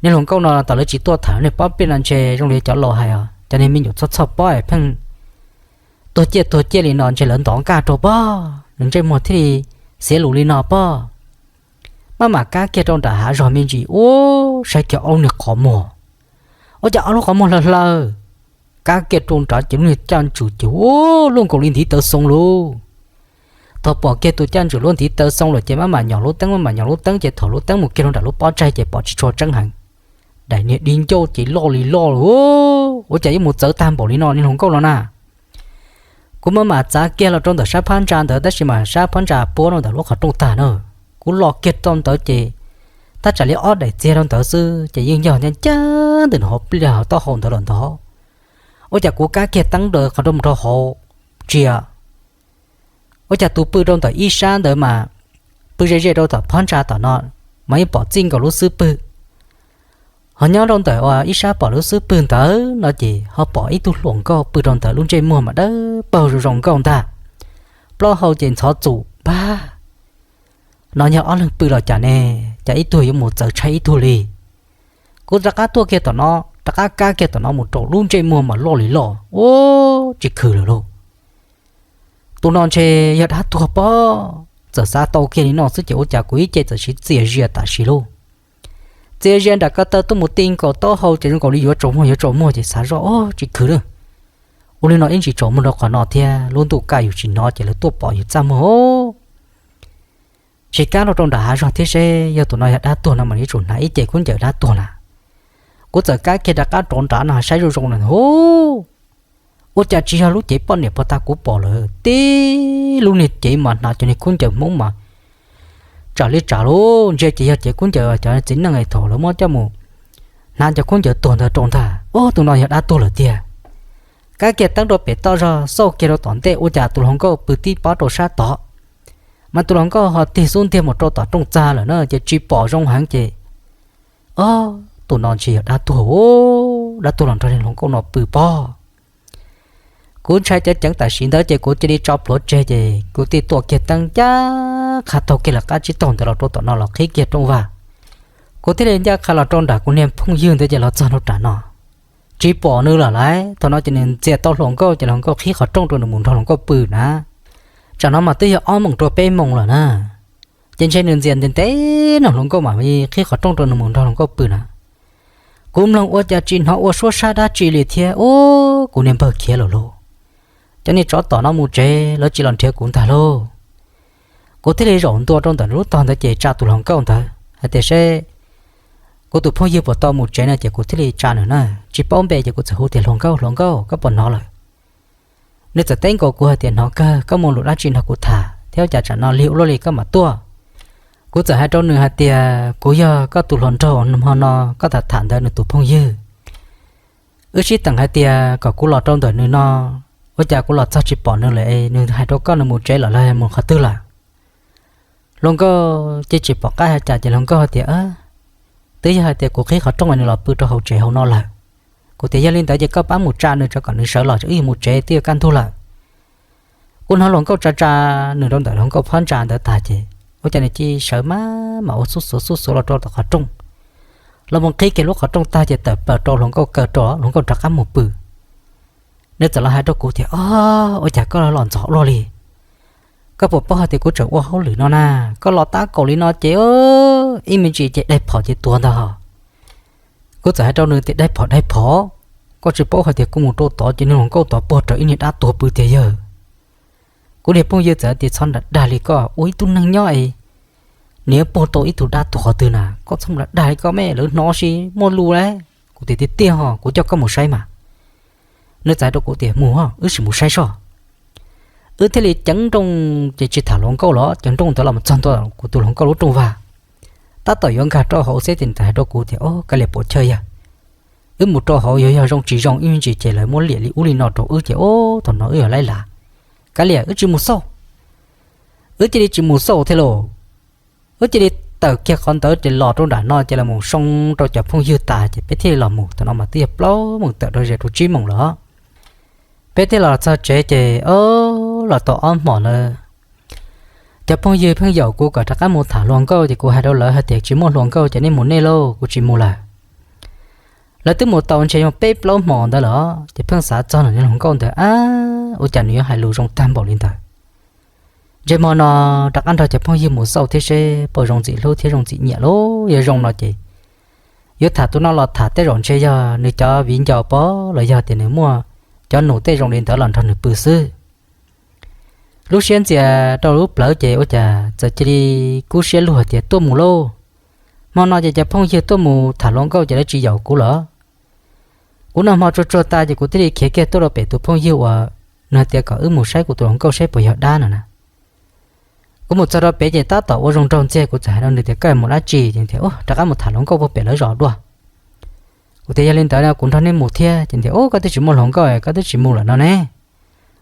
niag hluas nkauj no tam lawv tsis tuaj tham niag pob pliaj no ntshe zoo li cov laus hais os, cov niag me nyuam txhoj txhoj pob es pheej tuag ciaj tuag ciaj li no ntshe lawv ntov nkaj rau pob, nws ntsej muag thiaj li xiav lus li no pob. Maj mam kab kiag rau nram hav zog me ntsis ua, saib kiag ob lub niag qhov muag. Ua cas ob lub qhov muag hlaw hlaw, kab kiag rau nrad ces lub niag caj ntswg ces ua luaj nkaus li ntiv taw xoo lawm. Thaum pom kiag tus caj ntswg lub ntiv taw xoo lawm ces maj mam nyom lub teeb, maj mam nyom lub teeb ces thaum lub teeb mus kiag rau nram lub pob tsaig ces pom tsis tshua tseeb heev. Daim niag di ncauj ces loj li loj lawm, ua cas yuav mus txawv tag npaum li no niag hluas nkauj no na. Kuv maj mam txav kiag los rau ntawm sab phab ntsa ntawd tab sis mas sab phab ntsa puab rau ntawm lub qhov rooj tag na. Kuv los kiag rau ntawd ces thaj tsam li ob daim txiag rau ntawd xwb ces yeej yog ncaj ncaj ntawm nws hauv pliaj hauv taub hau ntawd lawm ntag. Ua cas kuv kab kiag teeb ntawd qhov rau mus rau hauv, tsis yog, ua cas tus pw rau ntawm ib sab ntawd mas pw ze ze rau tom phab ntsa tom no, mas yeej pom txij nkaus lub xub pwg. Ho nyob rau ntawm uas ib sab pom lub xub pwg ntawd no ces ho pom ib tug hluas nkauj pw rau ntawd, lub ntsej muag mas dawb paug zoo zoo nkauj ntag, plaub hau ces ntxhov txum npag. No yog ob leeg pw los cas ne, cas ib tug yuav mus txawv tshaib ib tug li. Kuv rov qab tuaj kiag tom no, rov qab kab kiag tom no mus rau, lub ntsej muag mas loj li loj, ua tsis khwm lawm lauj. Tus no ntshe yog dab tuag pob. Txawm xav tau kiag li no xwb ces ua cas kuv ib ce txawm siv txias zias tam sim lauj. Txias zias nram ko taw tuaj mus ti nkaus taub hau ces zoo nkaus li yuav tsaus muag yuav tsaus muag ces xav zoj, o, tsis khwm na. Ua li no ib ntsis tsaus muag rau qhov no thiab, lub ntuj kaj yus tsis hnov ces lawv tuaj pom yus txaj muag os. Tsis kab rau rau nram hav zog thiab seb yog tus no yog dab tuag no mas yuav tsum hnav ib ce khaub ncaws dab tuag na. Kuv txawm kab kiag rov qab rov nrad no saib zoo zoo na, hu, ua cas tsis yog lub cev poj niam puag ta kuv pom lawm, tib lub niag cev mas hnav cov niag khaub ncaws Hmoob mas tsam li tsam lauj, ntsia ces yog cev khaub ncaws cov txiv neej thaum lawv muab coj mus hnav cov khaub ncaws tuag ntawd rau ntag. Ub, tus no yog dab tuag lawm tiag. Kab kiag teeb rau pem toj zog xauj kiag rau tom ntej ua cas tus hluas nkauj pw tib pob rau sab tod, mas tus hluas nkauj ho tig xub ntiag mus rau tom rooj txag lawm na ces tsis pom zoo heev ces, o, tus no ntshe yog dab tuag, dab tuag los nrog niag hluas nkauj no pw pob. Kuv ntshai ceev ceev tam sim ntawd ces kuv cia li tso plhuav tseg ces kuv thiaj tuaj kiag teeb ncaj qha taug kiag lawv qab tsib taug ntawd los rau tom no los qhib kiag rooj vag. Kuv thiaj li ncaj qha los rau nram kuv niag phooj ywg ntawd ces los txog nram no tsis pom nws lawm lauj. Thaum no ces nws ntxias tau hluas nkauj ces hluas nkauj qhib qhov rooj rau nws mus nrog hluas nkauj pw na. Tsam no mas twb yog ob moos rau peb moos lawm na. Ces ntshe nws ntxias ntev ntev no hluas nkauj mam li qhib qhov rooj rau nws mus nrog hluas nkauj pw na. Kuv mloog ua cas tsis hnov ua suab sab dab tsi li thiab, ub, kuv niag npawg khiav lawm lauj. Cov niag tsov tom no mus tsev lawv tsis los nrhiav kuv ntag lauj. Kuv thiaj li zaum ntua rau ntawm lub tog ntawd ces tsa tus hluas nkauj ntawd hais tias seb kuv tus phooj ywg puas tau mus tsev no ces kuv thiaj li tsa nws na. Tsis paub npe ces kuv txawm hu tias hluas nkauj, hluas nkauj, koj puas hnov lawm? Nws txawm teb nkaus kuv hais tias hnov kawg, koj muaj lus dab tsi nrog kuv tham thiab cas tsam no lig ua luaj li koj mam tuaj? Kuv txawm hais rau nws hais tias kuv yog koj tus hluas nraug hmo no koj tham tham ntawd nws tus phooj ywg. Wb sib teem hais tias kom kuv los rau ntawm nws no, ua cas kuv los txog tsis pom nws lawm, nws hais rau koj nws mus tsev lawm los mus qhov twg lawm? Hluas nkauj ces tsis pom qab hais cas ces hluas nkauj hais tias twb yog hais tias kuv qhib qhov rooj nws los pw rau hauv tsev hauv no lawm. Kuv tias yog li ntawd ces koj pab mus tsa nws tso kom nws sawv los, wb yuav mus tsev twb yuav kaj ntug lawm. Kuv hnov hluas nkauj tsa tsa nws rau ntawm hluas nkauj phab ntsa ntawd tag ces ua cas nws cia sawv maj mam ua xub xuav xub xuav los rau tom qhov rooj, los mus qhib kiag lub qhov rooj tag ces tawm plaws rau hluas nkauj kaw rau hluas nkauj rov qab mus pw. Nws txawm los hais rau kuv tias, o, ua cas koj los ntxov luaj li? Koj puas paub hais tias kuv tseem ua hauj lwm no na? Koj los tab kaum li no ces ib me ntsis ces daig phom ces tuag ntag hos. Kuv txawm hais rau nws tias daig phom daig phom, koj tsis paub hais tias kuv mus rau tod ces niag hluas nkauj tod puag rawv ib niag dab tuag pw tiag yawg. Kuv niag phooj ywg txawm tias txhob nram dag li koj, ua ib tug neeg nyob es nws yuav puag tau ib tug dab tuag qhov twg na, koj txhob nram dag li koj me, lawv hnov si muaj lus lauj. Kuv tias tiag tiag ho, kuv coj koj mus saib mas. Nws txawm hais rau kuv tias mus ho, wb sim mus saib soj. Wb thiaj li ceev nrooj ces tsis tham hluas nkauj los ceev nrooj ntawd los txog ntua kuv tus hluas nkauj lub rooj vag. Tab tom yuav nkag rau hauv xwb ces nws txawm hais rau kuv tias, o, kav liam puas chawj yawg, wb mus rau hauv yuav yog zoo tsis zoo ib me ntsis ces lawv muab liam li ub li no rau wb ces ub thaum no wb yuav laib lav. Kav liam wb tsis mus xauj. Wb cia li tsis mus xauj thiab lauj. Wb cia li tawm kiag qhov ntawd ces los rau nram no ces los mus soo rau cov phooj ywg tas ces peb thiaj li los mus. Thaum no mas twb yog plaub moos tawm rau ze rau tsib moos lawm. Peb thiaj los txog tsev ces o, los tau ob hmos ntawd cov phooj ywg pheej yaum kuv kom rov qab mus tham hluas nkauj ces kuv hais rau lawv hais tias tsis muaj hluas nkauj ces nej mus nej lauj, kuv tsis mus lawm. Lawv twb mus tau ntshe yog peb plaub hmos ntawd lawm ces pheej xav txog nws niag hluas nkauj ntawd, ab, ua cas nws yuav hais lus zoo tag npaum li ntawd. Ntshe hmo no rov qab nrog cov phooj ywg mus xauj thiab seb puas zoo ntxim hlub thiab zoo ntxim nyiam lauj. Yog zoo no ces yuav tham tus no los tham tej zaum ntshe yog nws cov viv ncaus pov los yog tias nws muaj cov nus tej zoo li ntawd los nrog nws pw xwb. Lub siab ntxias rau lub plawv ces ua cas txawm cia li kub siab lug hais tias tuaj mus lauj. Hmo no ces cov phooj ywg tuaj mus tham hluas nkauj ces lawv tsis yaum kuv lawm. Kuv noj hmo tsuag tsuag tas ces kuv thiaj li khiav kiag tuaj rau pem tus phooj ywg uas nws hais tias kom wb mus saib kuv tus hluas nkauj saib puas yog dab no na. Kuv mus txog rau pem ces tab tom ua zoo nraug ntxiag, kuv txawm hais rau nws tias koj mus dab tsi? Ces tias rov qab mus tham hluas nkauj puag pem lawv zos dua. Kuv tias yog li ntawd kuv nrog nej mus thiab. Ces tias ub, koj twb tsis muaj hluas nkauj, koj twb tsis mus lawm no ne.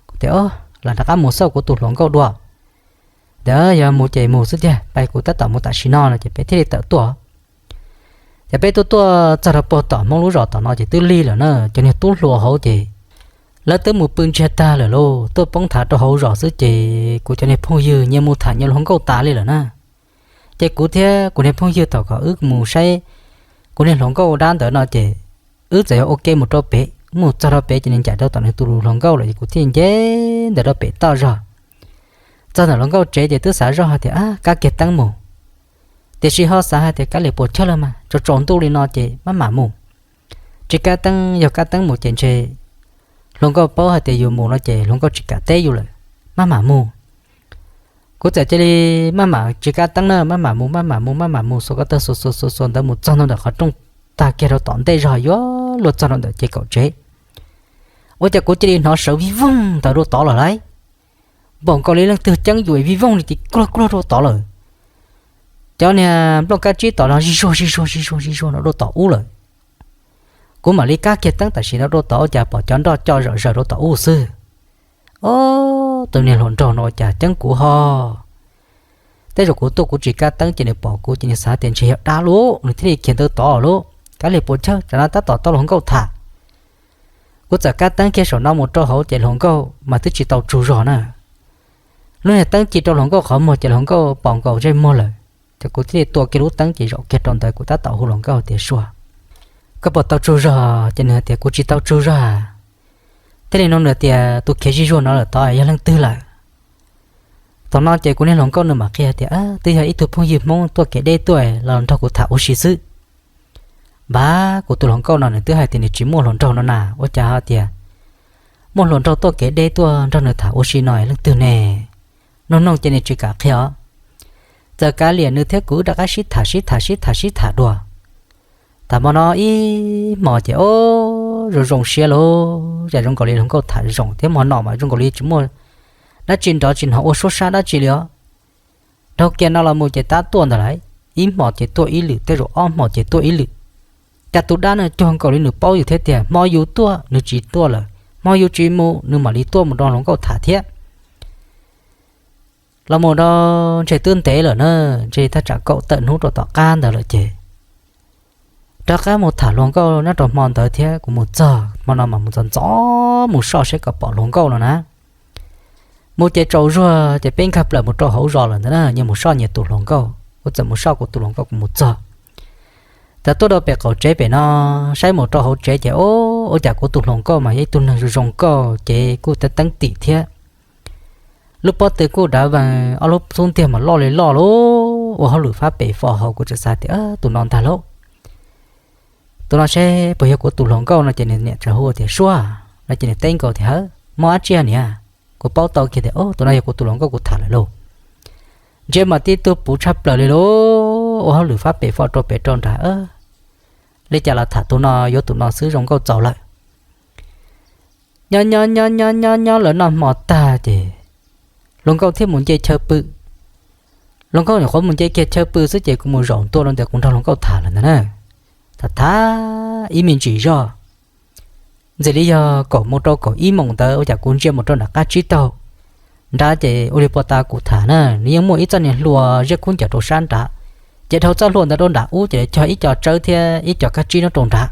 Kuv tias lam rov qab mus xauj kuv tus hluas nkauj dua. Tias yog mus ces mus xwb tiag, pais kuv tab tom mus tam sim no no ces peb thiaj li tawm tuaj. Ces peb twb tuaj txog rau puag tom Hmoob lub zos tom no ces twb lig lawm na, cov niag tub hluas hauv ces lawv twb mus pw ntsiag tag lawm lauj, tuaj poob thav rau hauv zos xwb ces kuv cov niag phooj ywg nyias mus tham nyias hluas nkauj tas li lawm na. Ces kuv thiab kuv niag phooj ywg thaum kom wb mus saib kuv niag hluas nkauj dab ntawd no ces wb txawm yog ua ke mus rau pem, mus txog rau pem ces nws ncaim rau tom nws tus hluas nkauj lawm ces kuv thiaj nce ntawm rau pem toj zog. Txog ntawm hluas nkauj tsev ces twb xav zoj hais tias kab kiag teeb mus, tiam sis ho xav hais tias kav liam puas chawj lawm mas tsaus tsaus ntuj li no ces maj mam mus. Tsis kab teeb, yog kab teeb mus ces ntshe hluas nkauj paub hais tias yus mus no ces hluas nkauj tsis kam teb yus lawm, maj mam mus. Kuv txawm cia li maj mam tsis kab teeb na, maj mam mus, maj mam mus, maj mam mus xuas ko taw xuas xuas xuas xuas ntawd mus txog ntua ntawm qhov rooj tag kiag rau tom ntej zog yuav luag txog rau ntawm ces kaum tsev. Ua cas kuv cia li hnov sawv vij voog ntawd rau tod lawm lauj. Npaum nkaus li leej twg ceeb yus vij voog li ces kluag kluag rau tod lawm. Cov niag nplooj kab tsib tom no zij zuag zij zuag zij zuag zij zuag no rau tom ub lawm. Kuv mam li kab kiag teeb tam sim no rau tod ua cas pom cov nroj co zom zaws rau tom ub xwb. Ob, tus niag hluas nraug no ua cas ceeb kuv ho. Tej zaum kuv tuaj kuv tsis kab teeb ces nws pom kuv ces nws xav tias ntshe yog dab lawm nws thiaj li khiav ntawd tod lawm. Kav liam puas chawj, tsam no tab tom tau hluas nkauj tham. Kuv txawm kab teeb kiag saum no mus rau hauv ces hluas nkauj mas twb tsis tau tsaug zog na. Lub niag teeb ci rau hluas nkauj qhov muag ces hluas nkauj pom nkaus ntsej muag lawm. Ces kuv thiaj li tua kiag lub teeb ces zaum kiag rau ntawd kuv tab tom hu hluas nkauj tias Sua, koj puas tau tsaug zog? Ces nws hais tias kuv tsis tau tsaug zog. Thiaj li nug nws tias tus khiav zij zuag no lawm tod yog leej twg lawm? Thaum no ces kuv niag hluas nkauj nws mam qhia tias twb yog ib tug phooj ywg Hmoob tuaj kev deb tuaj los nrog kuv tham ua si xwb. Npab, kuv tus hluas nkauj no nws twb hais tias nws tsis muaj hluas nraug no na, ua cas ho tias muaj hluas nraug tuaj kev deb tuaj nrog nws tham ua si no leej twg ne? Nug nug ces nws tsis kam qhia os. Txawm kav liam nws thiab kuv rov qab sib tham sib tham sib tham sib tham dua. Tam hmo no ib hmos ces o, zoo zoo siab lauj, yam zoo nkaus li hluas nkauj tham zoo thiab hmo no mas zoo nkaus li tsis muaj dab tsi nrov tsis hnov ua suab sab dab tsi li os. Dhau kiag no los mus ces tab tuaj ntawd lawm, ib hmos ces tuaj ib lwm, tej zaum ob hmos ces tuaj ib lwm. Cas tus dab no cuag nkaus li nws paub yus thiab tiag, hmo yus tuaj nws tsis tuaj lawm, hmo yus tsis mus nws mam li tuaj mus nrog hluas nkauj tham thiab. Los mus rau ntshe twb ntev lawm na, ntshe thaj tsam kaum tawm hnub rau tom qab ntawd lawm ces rov qab mus tham hluas nkauj nyob rau hmo ntawd thiab kuv mus txog hmo no mas mus ntxov ntxov mus soj seb kom pom hluas nkauj no na. Mus ces tsaus zuag ces peb nkag plaws mus rau hauv zos lawm ntawd na, nyias mus soj nyias tus hluas nkauj, kuv txawm mus soj kuv tus hluas nkauj kuv mus txog. Txawm tuaj rau pem qaum tsev pem no, saib mus rau hauv tsev ces o, ua cas kuv tus hluas nkauj mas yog ib tug neeg zoo zoo nkauj ces kuj teeb teeb tim thiab. Lub pob tw kuj dav vees, ob lub xub ntiag mas loj li loj lauj, ua hauj lwm fab pem fo hauv, kuv txawm xav tias tus no ntag lauj. Tus no seb puas yog kuv tus hluas nkauj no ces nws niam txawm hu tias Suab no ces nws teb nkaus tias hawb, muaj dab tsi niam? Kuv paub tau kiag tias tus no yog kuv tus hluas nkauj kuv tham lawm lauj. Ntsia mas tib tug puv tshaj plaws li lauj, ua hauj lwm fab pem fo rau pem rau nrad. Li cas los tham tus no yuav tus no xwb, zoo nkauj txaus lawm. Nyob nyob nyob nyob nyob nyob lawv noj hmo tag ces hluas nkauj thiaj mus nce chaw pw. Hluas nkauj nyuam qhuav mus nce kiag chaw pw xwb ces kuv mus zaum ntua rau ntawm kuv nrog hluas nkauj tham lawm ntag na. Tham tham ib me ntsis zoj, ntxim li yog kaum mus rau kaum ib moos ntawd ua cas kuv ntsia mus rau nram qab tsib taug nrad ces ua li puag ta kuv tham na, nws yeej muaj ib txoj niag hlua ziab khub ncaws rau sab nrad, ces dhau txoj hlua ntawd rau nram ub ces cog ib co tsawb thiab ib co kab tsib nyob rau nrad.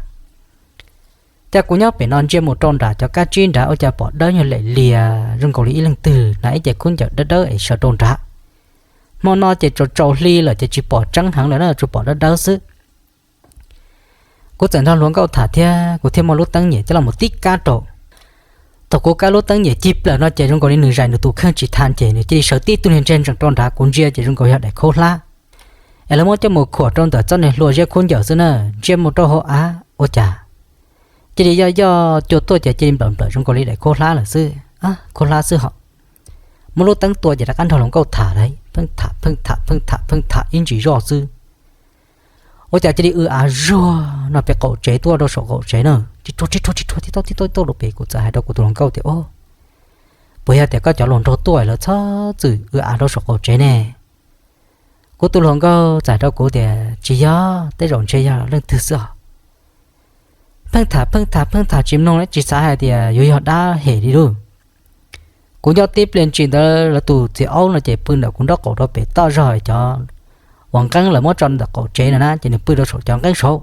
Cas kuv nyob pem no ntsia mus rau nram cov kab tsib nrad ua cas pom dawb nyuag lem lias zoo nkaus li ib leej twg hnav ib ce khub ncaws dawb dawb es sawv rau nrad. Hmo no ces tsaus tsaus hli lawm ces tsis pom tseeb heev lawm na, tsuas pom dawb dawb xwb. Kuv txawm nrog hluas nkauj tham thiab kuv thiaj muaj lub teeb nyem coj los tib kab rau. Thaum kuv kab lub teeb nyem cig plaws no ces zoo nkaus li nws zais nws tus kheej tsis tha ces nws cia li sawv tib tug niag ntsia ntsees rau nrad, kuv ntsia ces zoo nkaus yog daim khaub hlab es lawv muab coj mus khuam rau ntawm txoj niag hlua ziab khub ncaws xwb na. Ntsia mus rau hauv av ua cas cia li yoj yoj cua tuaj ces cia li nplawm nplawm zoo nkaus li daim khaub hlab lawm xwb, khaub hlab xwb hos. Muab lub teeb tua ces rov qab nrog hluas nkauj tham lawm, pheej tham pheej tham pheej tham pheej tham ib ntsis zoj xwb. Ua cas cia li w av zuag no pem qaum tsev tuaj rau saum qaum tsev na, ris ruag ris ruag ris ruag tib taug tib taug tib taug rau pem. Kuv txawm hais rau kuv tus hluas nkauj tias, Au, puas yog tias koj cov hluas nraug tuaj lawv txhob txwm w av rau saum qaum tsev ne? Kuv tus hluas nkauj txawm hais rau kuv tias, Tsis yog, tej zaum ntshe yog leej twg xwb os. Pheej tham pheej tham pheej tham tsis mloog li, tsis xav hais tias yuav yog dab hem li lauj. Kuv nyob tib pliag ntsis ntawd lawv tus txiv aub no ces pw ntawm kuv nraub qaum rau pem toj zog, cov uas nqeeb lawv muab tso ntawm qaum tsev no na, ces nws pw rau saum cov nqeeb saud.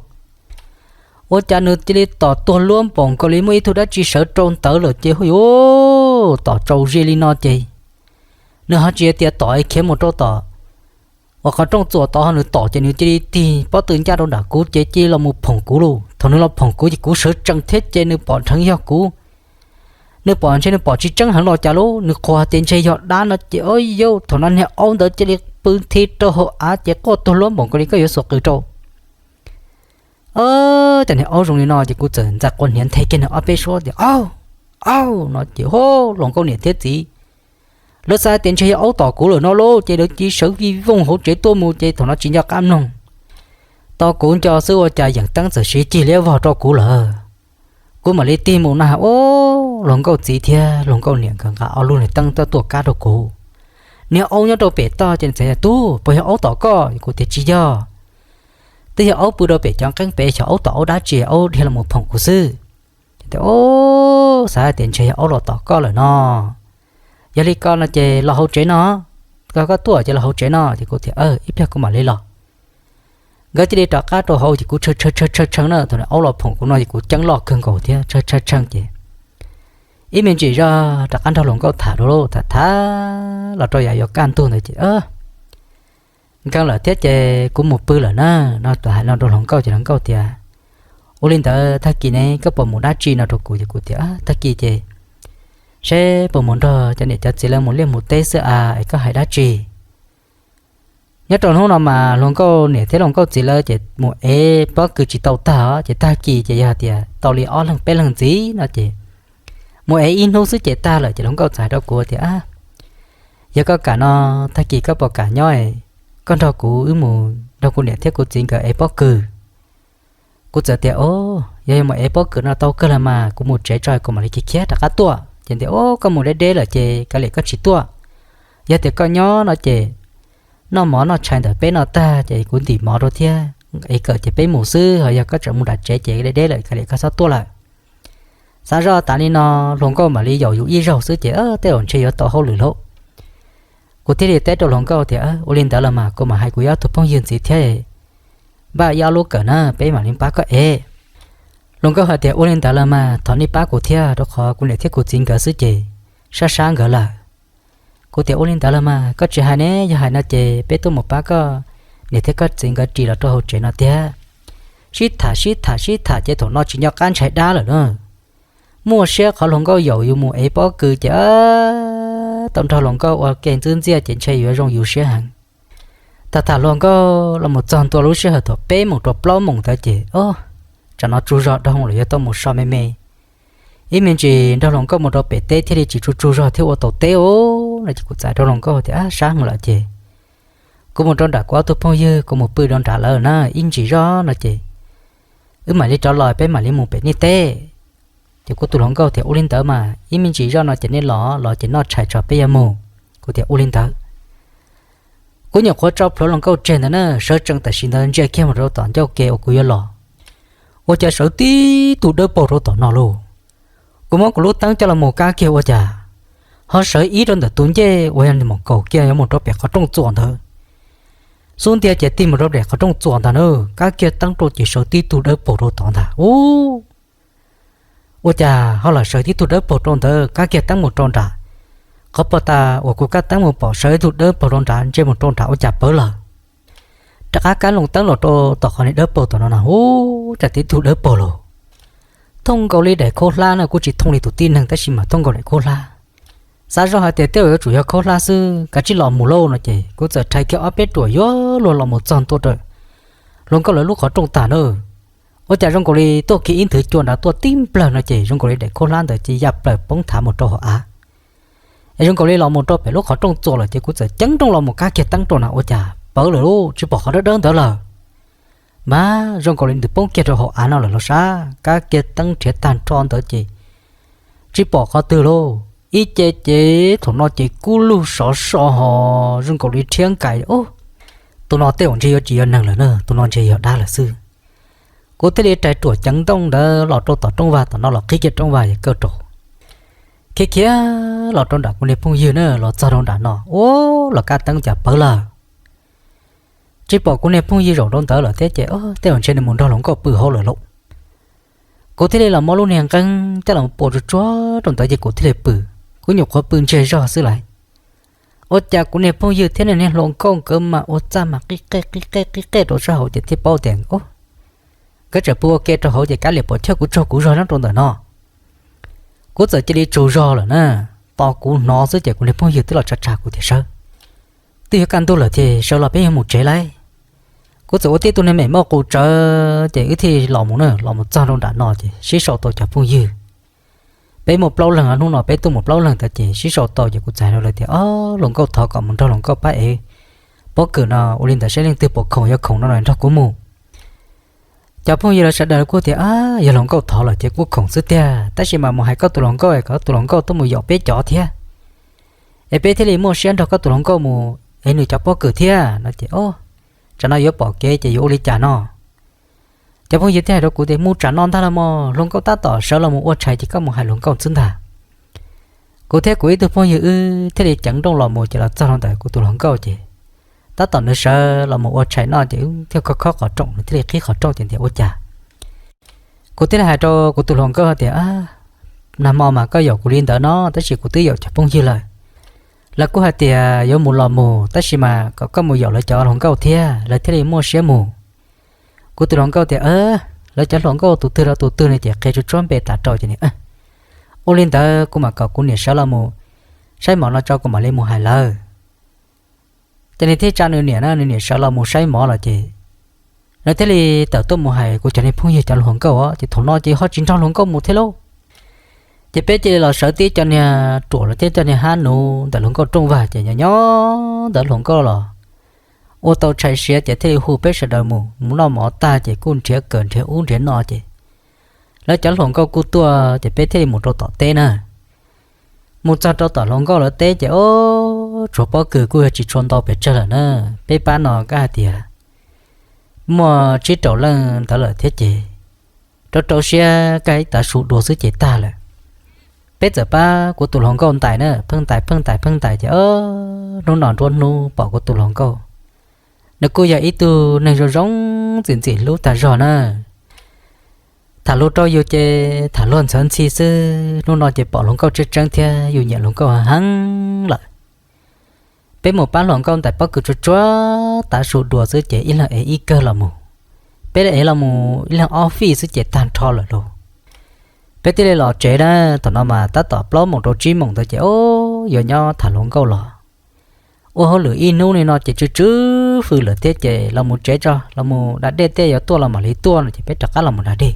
Ua cas nws cia li tom tuag luab npaum nkaus li muaj ib tug dab tsi sawv rau ntawd lawm ces hu yuv, tom tsaus zis li no ces nws ho tsis tias tom khiav mus rau tom uas qhov rooj txuas tod, nws tom ces nws cia li tig pob tw ncaj rau nram kuv ces cia li los mus phoom kuv lauj. Thaum nws los phoom kuv ces kuv sawv tsees thiab ces nws pom dheev yog kuv. Nws pom ntshe nws pom tsis tseeb heev los cas lauj, nws qhuas tias ntshe yog dab no ces, o yauj, thaum no niag aub ntawd cia li pw nthi rau hauv av ces quaj tuag luab npaum nkaus li koj yuav xuas qws rau. Cov niag aub zoo li no ces kuv txawm ntxais quas hniav nthe kiag nws ob peb suab tias, Au, au no ces, hos, hluas nkauj niam thiab txiv, lawv xav tias ntshe yog aub tom kuv lawm no lauj, ces lawv cia li sawv vij vooj hauv tsev tuaj mus ces thaum no tsis nco qab mloog. Tau kuv nco xwb ua cas yeem teeb txawm siv cig liab vog rau kuv lawm. Kuv mam li tig mus na, ua, hluas nkauj txiv thiab hluas nkauj niam nkawd nqa ob lub niag teeb tuaj tuaj kab rau kuv. Niag aub nyob rau pem toj ces nws txawm tias, Tub, puas yog aub tom koj? Kuv tias, Tsis yog. Twb yog aub pw rau pem cov nqeeb pem, xyov aub tom aub dab tsi, aub dhia los mus phoom kuv xwb. Ces tias, O, xav tias ntshe yog aub los tom koj lawm no. Yog li ko no ces los hauv tsev no, koj, koj tuaj ces los hauv tsev no. Ces kuv tias, Ib pliag kuv mam li los. Nkawd cia li rov qab rau hauv ces kuv tshee tshee tshee tshee na, thaum nws aub los phoom kuv no ces kuv ceeb loj kawg nkaus thiab, tshee tshee tshee ces ib me ntsis zog rov qab nrog hluas nkauj tham dua lauj, tham tham los rau yav yuav kaj ntug ntawd ces nkees lawm thiab ces kuv mus pw lawm na no. Tau hais no rau hluas nkauj ces hluas nkauj tias, Ua li ntawd tag kis ne koj puas mus dab tsi no rau kuv? Ces kuv tias, Tag kis ces seb puas mus nrog cov niam cov txiv lawv mus liaj mus teb xwb as, es koj hais dab tsi? Nyob rau hnub no mas hluas nkauj niam thiab hluas nkauj txiv lawv ces mus ev pob kws tsis tau tag os, ces tag kis ces yog tias tau li ob leeg peb leeg ntxiv no ces mus ev ib hnub xwb ces tag lawm. Ces hluas nkauj txawm hais rau kuv tias, Yog koj kam no, tag kis koj puas kam nyob, koj nrog kuv wb mus nrog kuv niam thiab kuv txiv nkawd ev pob kws? Kuv txawm tias, O, yog mus ev pob kws no tau kawg los mas kuv mus tsev tso kuv mam li khiav khiav rov qab tuaj. Ces tias, O, koj mus deb deb lawm ces kav liam koj tsis tuaj. Yog tias koj nyob no ces noj mov noj tshais ntawm peb no tag ces kuv ntim mov rau thiab, es kawm ces peb mus xwb, ho yog koj tseem mus nram tsev ces deb deb lawm kav liam koj txhob tuaj lawm. Xav zoj tas li no, hluas nkauj mam li yaum yus ib zaug xwb ces tej zaum ntshe yuav tau hauj lwm lauj. Kuv thiaj li teb rau hluas nkauj tias, Ua li ntawd los mas kuv mam hais kuv ib ob tug phooj ywg ntxiv thiab, npaj ib ob lub kawm na peb mam li pab koj ev. Hluas nkauj hais tias, Ua li ntawd los mas thov nej pab kuv thiab, rau qhov kuv niam thiab kuv txiv nkawd xwb ces sab sab nkawd lawm. Kuv tias, Ua li ntawd los mas koj tsis hais ne, yog hais no ces peb tuaj mus pab koj niam thiab koj txiv nkawd ris los rau hauv tsev no tiag. Sib tham sib tham sib tham ces thaum no tsis nco qab ntshai dab lawm na. Muaj siab qhov hluas nkauj yaum yus mus ev pob kws ces tau nrog hluas nkauj ua ke ntxwb ntxiaj ces ntshe yuav zoo yus siab heev. Tham tham hluas nkauj los mus txog ntua lub sij hawm thaum peb moos rau plaub moos ntawd ces, O, tsam no tsaug zog dhau los yuav tau mus so me me. Ib me ntsis nrog hluas nkauj mus rau pem teb thiaj li tsis tsaug tsaug zog thiab ua tau teb os no ces kuv txais rau hluas nkauj tias, Sab heev lawm ces kuv mus rau nram kuv ob tug phooj ywg, kuv mus pw rau nrad lawm na, ib ntsis zog no ces wb mam li rov los peb mam li mus pem nej teb. Ces kuv tus hluas nkauj tias, Ua li ntawd mas ib me ntsis zoj no ces nej los, los ces noj tshais tso peb yuav mus. Kuv tias, Ua li ntawd. Kuv nyuam qhuav tso plhuav hluas nkauj tseg ntawd na, sawv tsees tam sim ntawd ntsia kiag mus rau tom ncauj ke uas kuv yuav los, ua cas sawv tib tug dawb paug rau tom no lauj. Kuv muab kuv lub teeb coj los mus kab kiag ua cas ho sawv ib rau ntawm tus ncej uas yog nws mus kaum kiag yuav mus rau pem qhov rooj txuas ntawd. Xub ntiag ces tig mus rau pem qhov rooj txuas ntag na, kab kiag teeb rau ces sawv tib tug dawb paug rau tod ntag. Ub, ua cas ho los sawv tib tug dawb paug rau ntawd, kab kiag teeb mus rau nram. Qhov puag ta uas kuv kab teeb mus pom sawv ib tug dawb paug rau nrad, ntsej mus rau nram ua cas pawv lawm. Rov qab kab loo teeb los rau tom qhov niag dawb paug tom no na, ub, cas tib tug dawb paug lauj. Thooj nkaus li daim khaub hlab na, kuj tsis thooj li tus tib neeg tab sis mas thooj nkaus daim khaub hlab. Xav zoj hais tias tej zaum yuav tsum yog khaub hlab xwb, kav tsij los mus lauj no ces kuv txawm rhais kiag ob peb ruam yuav luag los mus txog ntua rau hluas nkauj lawv lub qhov rooj tag na. Ua cas zoo nkaus li tuaj kiag ib nthwv cua nrad tuaj tib nplawg no ces zoo nkaus li daim khaub hlab ntawd ces ya plaws poob thav mus rau hauv av. Es zoo nkaus li los mus rau pem lub qhov rooj txuas lawm ces kuv txawm ceeb rooj los mus kab kiag teeb rau na ua cas pawv lawm lauj, tsis pom qhov dawb dawb ntawd lawm. Mas zoo nkaus li nws poob kiag rau hauv av no lawm los sav, kab kiag teeb nrhiav tag nrho ntawd ces tsis pom qhov twg lauj. Ib ce ces thaum no ces kub lug sov so ho zoo nkaus li rhiab nkais, tus no tej zaum ntshe yuav tsis yog neeg lawm na, tus no ntshe yog dab lawm xwb. Kuv thiaj li rhais ruam ceev nrooj ntawd los rau tom rooj vag tom no los qhib kiag rooj vag yawg kawj rau. Khiav khiav los rau nram kuv niag phooj ywg na, los txog rau nram no, ua, los kab teeb cas pawv lawm. tsis pom kuv niag phooj ywg zaum rau ntawd lawm thiab ces, o, tej zaum ntshe nws mus nrog hluas nkauj pw hauv lawm lauj. Kuv thiaj li los muab lub niag nqeeb coj los pua tsuag tsuag rau ntawd ces kuv thiaj li pw. Kuv nyuam qhuav pw ntsiag zog xwb lawm, ua cas kuv niag phooj ywg thiab nws niag hluas nkauj nkawd mas ua txaj mas qib qej qib qej qib qej rau sab hauv ces thiaj paub tias, o, nkawd tseem pw ua ke rau hauv ces kav liam puas chawj kuv tsaug kuv zog nyob rau ntawm no. Kuv txawm cia li tsaug zog lawm na, tos kuv hnov xwb ces kuv niag phooj ywg twb los tsa tsag kuv tias, sawv, twb yuav kaj ntug lawm ces sawv los peb yuav mus tsev lauj. Kuv txawm ua tib tug niag mem moj qus tsawv ces wb thiaj los mus na, los mus txog rau nram no ces sib sau tau cov phooj ywg. Peb muaj plaub leeg, hnub no peb tuaj mus plaub leeg ntawd ces sib sau tau ces kuv txawm hais rau lawv tias, o, hluas nkauj thov kom mus nrog hluas nkauj pab ev pob kws no, ua li ntawd saib leej twg puas khoom, yog khoom no los nrog kuv mus. Cov phooj ywg lawv sawv daws kuj tias, a, yog hluas nkauj thov lawm ces kuj khoom xwb tiag, tab sis mas mus hais koj tus hluas nkauj kom koj tus hluas nkauj tuaj mus yaum peb cov thiab, es peb thiaj li muaj siab nrog koj tus hluas nkauj mus es nws cov pob kws thiab no ces, o, tsam no yuav pom kev ces yuav ua li cas no. Cov phooj ywg thiaj hais rau kuv tias, mus tsam no ntag los mas, hluas nkauj tab tom sawv los mus ua tshais ces koj mus hais hluas nkauj xwb ntag. Kuv thiab kuv ib tug phooj ywg wb thiaj li ceev nrooj los mus ces los txog rau ntawm kuv tus hluas nkauj ces tab tom nws sawv los mus ua tshais noj ces wb thiaj khob khob qhov rooj, nws thiaj li qhib qhov rooj ces ntias ua cas. Kuv thiaj li hais rau kuv tus hluas nkauj tias, nag hmo mas koj yaum kuv li ntawd no tab sis kuv twb yaum cov phooj ywg lawm. Lawv kuj hais tias yuav mus los mus tab sis mas kom koj mus yaum lawv cov hluas nkauj thiab lawv thiaj li muaj siab mus. Kuv tus hluas nkauj tias, lawv cov hluas nkauj tus twg rau tus twg no ces qhia tsuag tsuag npe tas rau ces nws, ua li ntawd kuv mam kom kuv niam sawv los mus saib mov no tso kuv mam li mus hais lawv. Ces nws thiaj tsa nws niam na, nws niam sawv los mus saib mov lawm ces nws thiaj li tawm tuaj mus hais kuv cov niag phooj ywg cov hluas nkauj os, ces thaum no ces ho tsis nrog hluas nkauj mus thiab lauj. Ces peb cia li los sawv tib cov niag ruam los thiab cov niag hab nuv ntawm hluas nkauj rooj vag ces nyob nyob ntawd hluas nkauj los ua tau tshais siav ces thiaj li hu peb sawv daws mus, mus noj mov tag ces kuj nrhiav kawm nrhiav ub nrhiav no ces lawv cov hluas nkauj kuj tuaj ces peb thiaj li mus rau tom teb na. Mus txog rau tom hluas nkauj lawv teb ces, o, tshuav pob kws kuj yog tsis tshua ntau pes tsawg lawm na. Peb pab no kab hais tias muaj tsib rau leej ntawd lawm thiab ces rau rau siab kab ib tav su dua xwb ces tag lawm. Peb txawm pab kuv tus hluas nkauj ntais na, pheej ntais pheej ntais pheej ntais ces, o, hnub no nruab hnub pom kuv tus hluas nkauj, nws kuj yog ib tug neeg zoo zoo ntxim ntxim hlub tag zog na. Tham lus rau yus ces tham luag ntxhawv ntxhi xwb, hnub no ces pom hluas nkauj tseeb tseeb thiab yus nyiam hluas nkauj heev heev lawm. Peb mus pab hluas nkauj ntais pob kws tsuag tsuag tav su dua xwb ces ib leeg ev ib kawg los mus. Peb ev los mus ib leeg ob fij xwb ces tag nrho lawm lauj. Peb thiaj li los tsev na, thaum no mas tab tom plaub moos rau tsib moos ntawd ces, o, yuav nyob tham hluas nkauj los ua hauj lwm ib hnub li no ces tsw tsw fws lawm thiab ces los mus tsev tso, los mus da dej tej yuav tuaj los mam li tuaj no ces peb rov qab los mus da dej.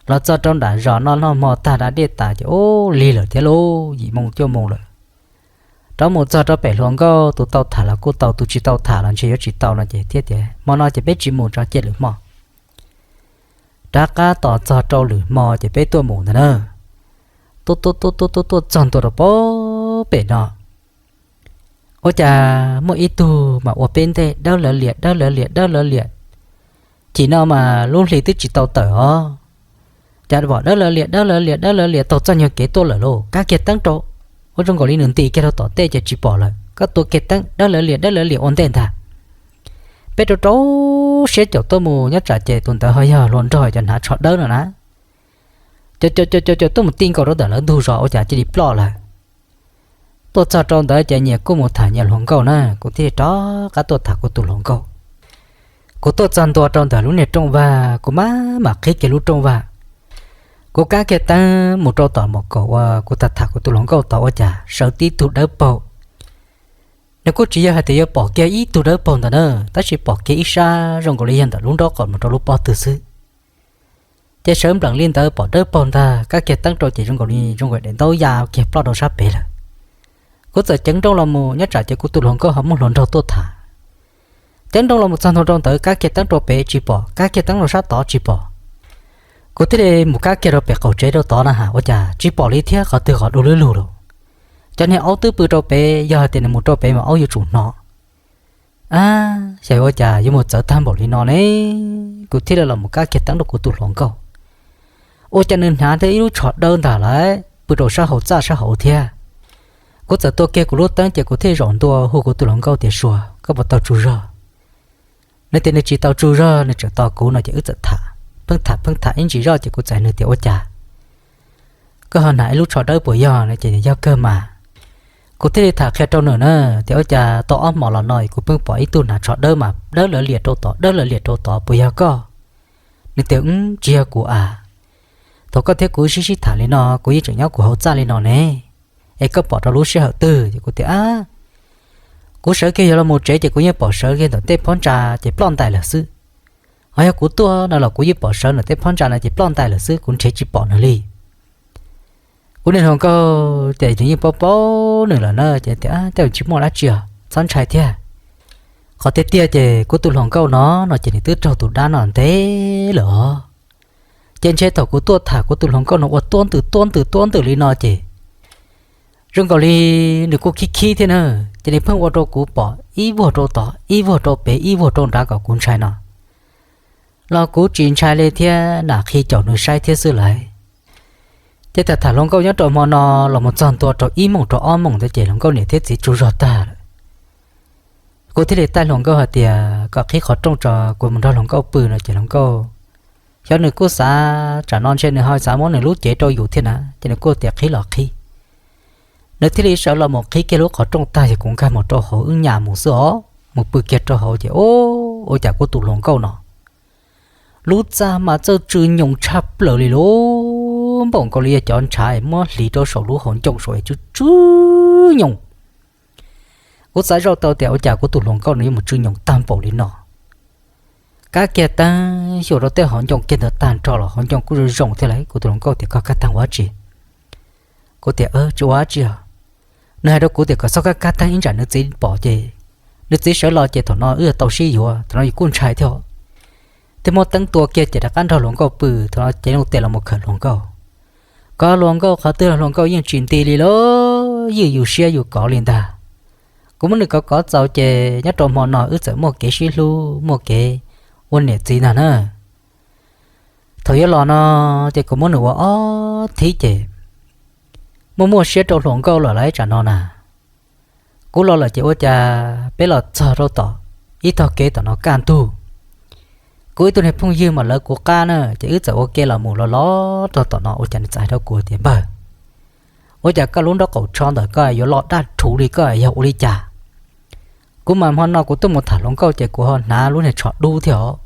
Los txog rau nram zos no noj hmo tag da dej tas ces, o, lig lawm thiab lauj, yim moos cuaj moos lawm. Rov mus txog rau pem hluas nkauj, tus tau tham los kuj tau, tus tsis tau tham los ntshe yuav tsis tau no ces thiaj tias hmo no ces peb tsis mus tso, cia lwm hmo. Rov qab tos txog rau lwm hmo ces peb tuaj mus ntag na. Tuaj tuaj tuaj tuaj tuaj tuaj txog ntua rau pem no, ua cas muaj ib tug mas ua peb ntej dawb lawv liam dawb lawv liam dawb lawv liam. Chim no mas lub hli twb tsis tau tawm os, cas vom dawb lawv liam dawb lawv liam dawb lawv liam taug txoj nyuag kev tuaj lawm lauj. Kab kiag teeb rau, ua zoo nkaus li nws nti kiag rau tom tej ces tsis pom lawm. Koj tua kiag teeb dawb lawv liam dawb lawv liam ua ntej ntag. Peb rau rau siab caum tuaj mus, nyob tsam ces tus ntawd ho yog hluas nraug cov hnav tsho dawb no na. Caum caum caum caum caum tuaj mus ti nkaus rau ntawm lawv ntug zos ua cas cia li ploj lawm. Tuaj txog rau ntawd ces nyias kuj mus tham nyias hluas nkauj na, kuv thiaj li rov qab tuaj tham kuv tus hluas nkauj. Kuv tuaj txog ntua rau ntawm lub niag rooj vag, kuv mam mam qhib kiag lub rooj vag. Kuv kab kiag teeb mus rau tom mom kaum uas kuv tham tham kuv tus hluas nkauj tod ua cas sawv tib tug dawb paug. Nws kuj tsis yog hais tias yuav pom kiag ib tug dawb paug ntawd na, tab sis pom kiag ib sab zoo nkaus li yog ntawm lub nraub qaum mus rau lub pob tw xwb. Ces sawv npleem li ntawd pom dawb paug ntag, kab kiag teeb rau ces zoo nkaus li zoo nkaus daim ntaub ya kiag ploj rau sab pem lawm. Kuv txawm ceev nrooj los mus, nyob tsam ces kuv tus hluas nkauj ho muaj hluas nraug tuaj tham. Ceev nrooj los mus txog ntua rau ntawd, kab kiag teeb rau pem tsis pom, kab kiag teeb rau sab tod tsis pom. Kuv thiaj li mus kab kiag rau pem qaum tsev rau tod na has ua cas tsis pom li thiab, qhov twg qhov du lug lug lawm. Cov niag aub twb pw rau pem, yog hais tias nws mus rau pem mas aub yuav tsum hnov. Ab, xyov ua cas yuav mus txawv tag npaum li no ne. Kuv thiaj li los mus kab kiag teeb rau kuv tus hluas nkauj. Ua cas nws hnav tau ib lub tsho dawb ntag lauj, pw rau sab hauv txaj sab hauv thiab. Kuv txawm tua kiag kuv lub teeb ces kuv thiaj zaum ntua hu kuv tus hluas nkauj tias, Suav, koj puas tau tsaug zog? Nws tias nws tsis tau tsaug zog, nws tseem tos kuv no ces wb txawm tham, pheej tham pheej tham ib ntsis zoj ces kuv txawm nug tias, Ua cas koj ho hnav ib lub tsho dawb puas yog? No ces, Yog kawg mas. Kuv thiaj li tham qhia rau nws na, tias, Ua cas tau ob hmos los no kuv pheej pom ib tug hnav tsho dawb mas dawb lawv liam rau tod, dawb lawv liam rau tod, puas yog koj? Nws tias, Tsis yog kuv as. Thaum koj thiab kuv sib sib tham li no, kuv yeej tseem nyob kuv hauv txaj li no ne, es koj pom rau lub sij hawm twg? Ces kuv tias, Kuv sawv kiag yuav los mus tsev ces kuv yeej pom sawv kiag ntawm tej phab ntsa ces ploj ntais lawm xwb. Ho yog kuv tuaj no los kuv yeej pom sawv ntawm tej phab ntsa no ces ploj ntais lawm xwb, kuv nrhiav tsis pom nws li. Kuv niag hluas nkauj ces nws yeej paub paub nws lawm na, ces tias, Tej tsis muaj dab tsi os, txhob ntshai thiab. Qhov tiag tiag ces kuv tus hluas nkauj no, no ces nws twb raug tus dab no ntev lawm os. Ces ntshe thaum kuv tuaj tham kuv tus hluas nkauj no ua tuab ntws tuab ntws tuab ntws li no ces zoo nkaus li nws kuj khib khib thiab na, ces nws pheej ua rau kuv pom ib vuag rau tod, ib vuag rau pem, ib vuag rau nrad kom kuv ntshai no los kuv tsis ntshai li thiab, nam qhi caum nws saib thiab xwb lawm. Ces tham tham hluas nkauj nyob rau hmo no los mus txog ntua rau ib moos rau ob moos ntawd ces hluas nkauj niam thiab txiv tsaug zog tag lawm. Kuv thiaj li taij hluas nkauj hais tias kom qhib qhov rooj tso, kuv mus nrog hluas nkauj pw no ces hluas nkauj, xyov nws kuj xav tsam no ntshe nws ho xav muab nws lub cev rau yus thiab na, ces nws kuj tias qhib los qhib. Nws thiaj li sawv los mus qhib kiag lub qhov rooj tag ces kuv nkag mus rau hauv wb nyas mus xwb os, mus pw kiag rau hauv ces, Ua cas kuv tus hluas nkauj no lub txaj mas txawj tsw nyoos tshaj plaws li lauj, npaum nkaus li yog cov ntshav muab hliv rau saum lub hauv ncoo saum es tsw tsw nyoos. Kuv xav zoj tau tias ua cas kuv tus hluas nkauj no yuav mus tsw nyoos tag npaum li no. Kab kiag teeb xyuas rau tej hauv ncoo kiag ntawd tag nrho los hauv ncoo kuj zoo zoo thiab lawm, kuv tus hluas nkauj tias, Koj kab teeb ua dab tsi? Kuv tias, Tsis ua dab tsi os. Nws hais rau kuv tias kom txhob kab kab teeb ib tsam nws txiv pom ces nws txiv sawv los ces thaum no wb yuav tau sib yuav, thaum no yus kuj ntshai thiab. Thiaj muab teeb tua kiag ces rov qab nrog hluas nkauj pw, thaum no cev loo tes los mus khawm hluas nkauj. Kov hluas nkauj qhov twg los hluas nkauj yeej tsis nti li lauj, ywj yus siab yus kov li ntag. Kuv muab nws kov kov txaus ces nyob rau hmo no wb txawm muaj kev sib hlub muaj kev ua niam txiv ntag na. Thaum yuav los no ces kuv muab nws ua ob thib ces muaj muaj siab rau hluas nkauj lawm lauj tsam no na. Kuv los lawm ces ua cas peb los txog rau tom ib tog kev tom no kaj ntug. Kuv ib tug niag phooj ywg mas lawv kuv qab na ces wb txawm ua ke los mus los los rau tom no ua cas nws txawm hais rau kuv tias, Npawg, ua cas koj lub nraub qaum tsho ntawm koj yuav loj daj rhuv li, koj yog ua li cas? Kuv mas hmo no kuv tuaj mus tham hluas nkauj ces kuv ho hnav lub niag tsho dub thiab os.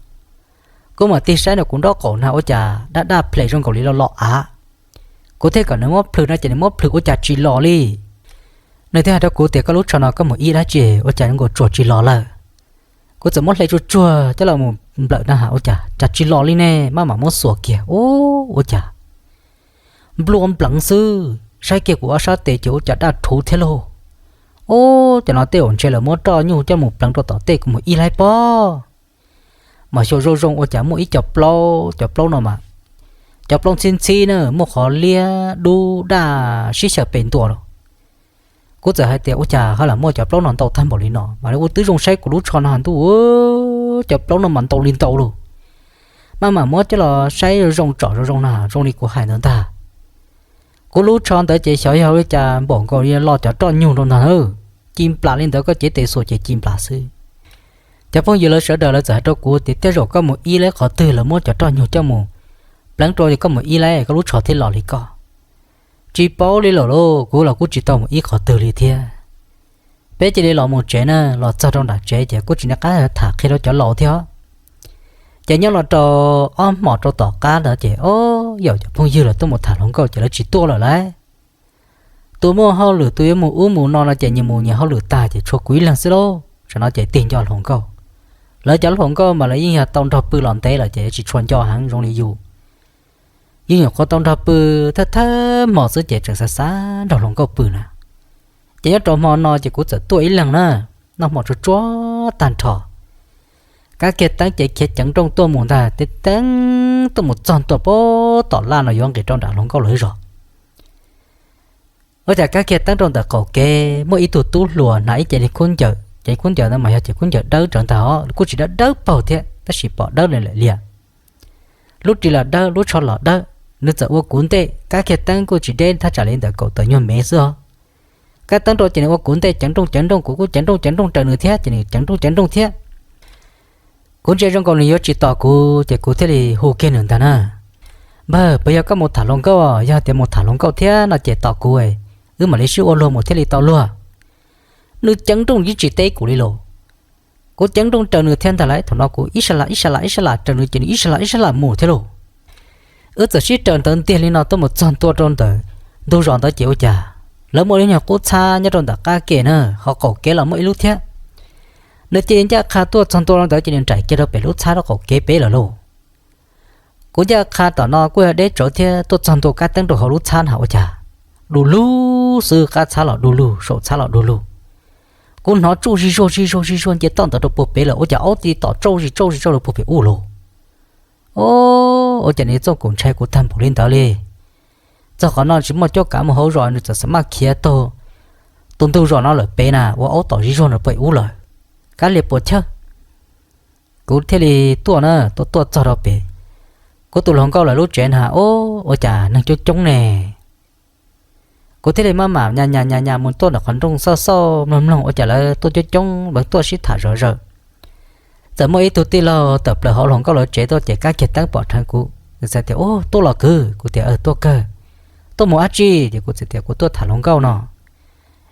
Kuv mam tig saib no kuv nraub qaum na ua cas daj daj phem zoo nkaus li loj loj av. Kuv thiaj kom nws muab plhws no ces nws muab plhws ua cas tsis los li. Nws thiaj hais rau kuv tias, Koj lub tsho no koj mus ib dab tsi ua cas zoo nkaus tsuas tsis los lawm? Kuv txawm muab hle tsuag tsuag coj los mus nplawm na has ua cas cas tsis los li ne, maj mam muab xuas kiag ua cas nplua npleev xwb, saib kiag kuv ob sab tes ces ua cas daj rhuv thiab lauj. Ub, cov no tej zaum ntshe lawv muab roj nyuj coj mus pleev rau tom tej, kuv mus ib laib pob. Mas xyuas zoo zoo ua cas muaj ib co plaub, cov plaub no mas, cov plaub ntxhib ntxhib na, muaj qhov liab dub daj sib xyaw pes ntua los. Kuv txawm hais tias, Ua cas ho lam muaj cov plaub no ntau tag npaum li no? Mas ua twb zoo saib kuv lub tsho no ntuj, cov plaub no mas ntau li ntau lauj. Maj mam muab coj los saib zoo zoo tsom zoo zoo na zoo li kuv hais ntawd ntag. Kuv lub tsho ntawd ces xyov yog ua cas npaum nkaus li lo cov roj nyuj rau ntag na. Ci nplas li ntawd, koj cev tes xuas ces ci nplas xwb. Cov phooj ywg lawv sawv daws lawv txawm hais rau kuv tias, Tej zaum koj mus ib laib qhov twg lawv muab cov roj nyuj coj mus pleev rau, koj mus ib laib koj lub tsho thiaj los li koj. Tsis paub li lawm lauj, kuv los kuj tsis tau mus ib qhov twg li thiab. Peb cia li los mus tsev na, los txog rau nram tsev ces kuj tsis nco qab tham qhia rau cov laus thiab. Ces nyob los rau ob hmos rau tom qab ntawd ces, o, yam cov phooj ywg los tuaj mus tham hluas nkauj ces lawv tsis tuaj lawm lauj. Tus muaj hauj lwm, tus yuav mus ub mus no no ces nyias mus nyias hauj lwm tag ces tshuav kuv ib leeg xwb lauj. Tam no ces tig nco hluas nkauj. Lawv cov hluas nkauj mas lawv yeej yog tau nrog pw los ntev lawm ces tsis tshua nco heev zoo li yus. Yus nyuam qhuav tau nrog pw thawj thawj hmo xwb ces tseem xav xav nrog hluas nkauj pw na. Ces nyob rau hmo no ces kuv txawm tuaj ib leeg na, noj hmo tsuag tsuag tag nrho. Kab kiag teeb ces khiav ceev nrooj tuaj mus ntag, teb teeb tuaj mus txog ntua pem tom laj no yuav nqis rau nram hluas nkauj lawv zos. Ua cas kab kiag teeb rau ntawm qaum kev muaj ib tug tub hluas hnav ib ce li khaub ncaws, ces khaub ncaws ntawd mas yog ces khaub ncaws dawb rawv ntag os, kuj tsis dawb dawb paug thiab tab sis pom dawb li lawm liam. Lub ris los dawb, lub tsho los dawb. Nws txawm ua kuv ntej, kab kiag teeb kuj tsis deb thaj tsam li ntawm kaum tawm nyuag mev xwb os. Kab teeb rau ces nws ua kuv ntej ceev nrooj ceev nrooj, kuv kuj ceev nrooj ceev nrooj raws nws thiab ces nws ceev nrooj ceev nrooj thiab. Kuv ntsia zoo nkaus nws yuav tsis tos kuv ces kuv thiaj li hu kiag nws ntag na. Npawg, puas yog koj mus tham hluas nkauj? Yog tias mus tham hluas nkauj thiab no ces tos kuv, wb mam li sib ua luag mus thiaj li tau luag. Nws ceev nrooj yeej tsis teb kuv li lauj. Kuv ceev nrooj raws nws thiab ntag lauj. Thaum no kuv ib sab lam ib sab lam ib sab lam raws nws ces nws ib sab lam ib sab lam mus thiab lauj. Wb txawm sib raws ntawd ntiag li no tuaj mus txog ntua rau ntawm ntug zos ntawd ces ua cas lawv muaj ib nyuag qub txhab nyob rau ntawm qab ke na, ho qaum kev los muaj ib lub thiab. Nws cia li ncaj qha tuaj txog ntua rau ntawd ces nws nraim kiag rau pem lub txhab rau qaum kev pem lawm lauj. Kuv ncaj qha tom no kuj yog deb tsawv thiab tuaj txog ntua kab teeb rau hauv lub txhab na ua cas du lug xwb, qab txhab los du lug, saum txhab los du lug. Kuv hnov tsuj zig zuag zig zuag zig zuag nce toj ntawd rau puag pem lawm, ua cas aub tib tom tsuj zig tsuj zig tsuj rau puag pem ub lauj. Ua cas nws txoj kaum ntshai kuv tag npaum li ntawd li. Txog qhov no tsis muaj cuab kav mus hauv zos, nws txawm xa maj khiav taug tus ntug zos no lawm pem na, ua aub tom zig zuag rau pem ub lawm. Kab lia puas chawj. Kuv thiaj li tuaj na, tuaj tuaj txog rau pem kuv tus hluas nkauj lawv lub tsev na, ua cas neeg coob coob ne. Kuv thiaj li maj mam nyas nyas nyas nyas mus tuaj ntawm qhov nrooj xauj xauj mloog mloog ua cas lawv tuaj coob coob, lawv tuaj sib tham zom zaws. Txawm muaj ib tug tij laug tawm plaws hauv hluas nkauj lawv tsev tuaj ces kab kiag teeb pom dheev kuv, nws txawm tias, Ub, tuaj los kwv? Kuv tias, Tuaj kawg. Tuaj mus dab tsi? Ces kuv txawm tias, Kuv tuaj tham hluas nkauj no.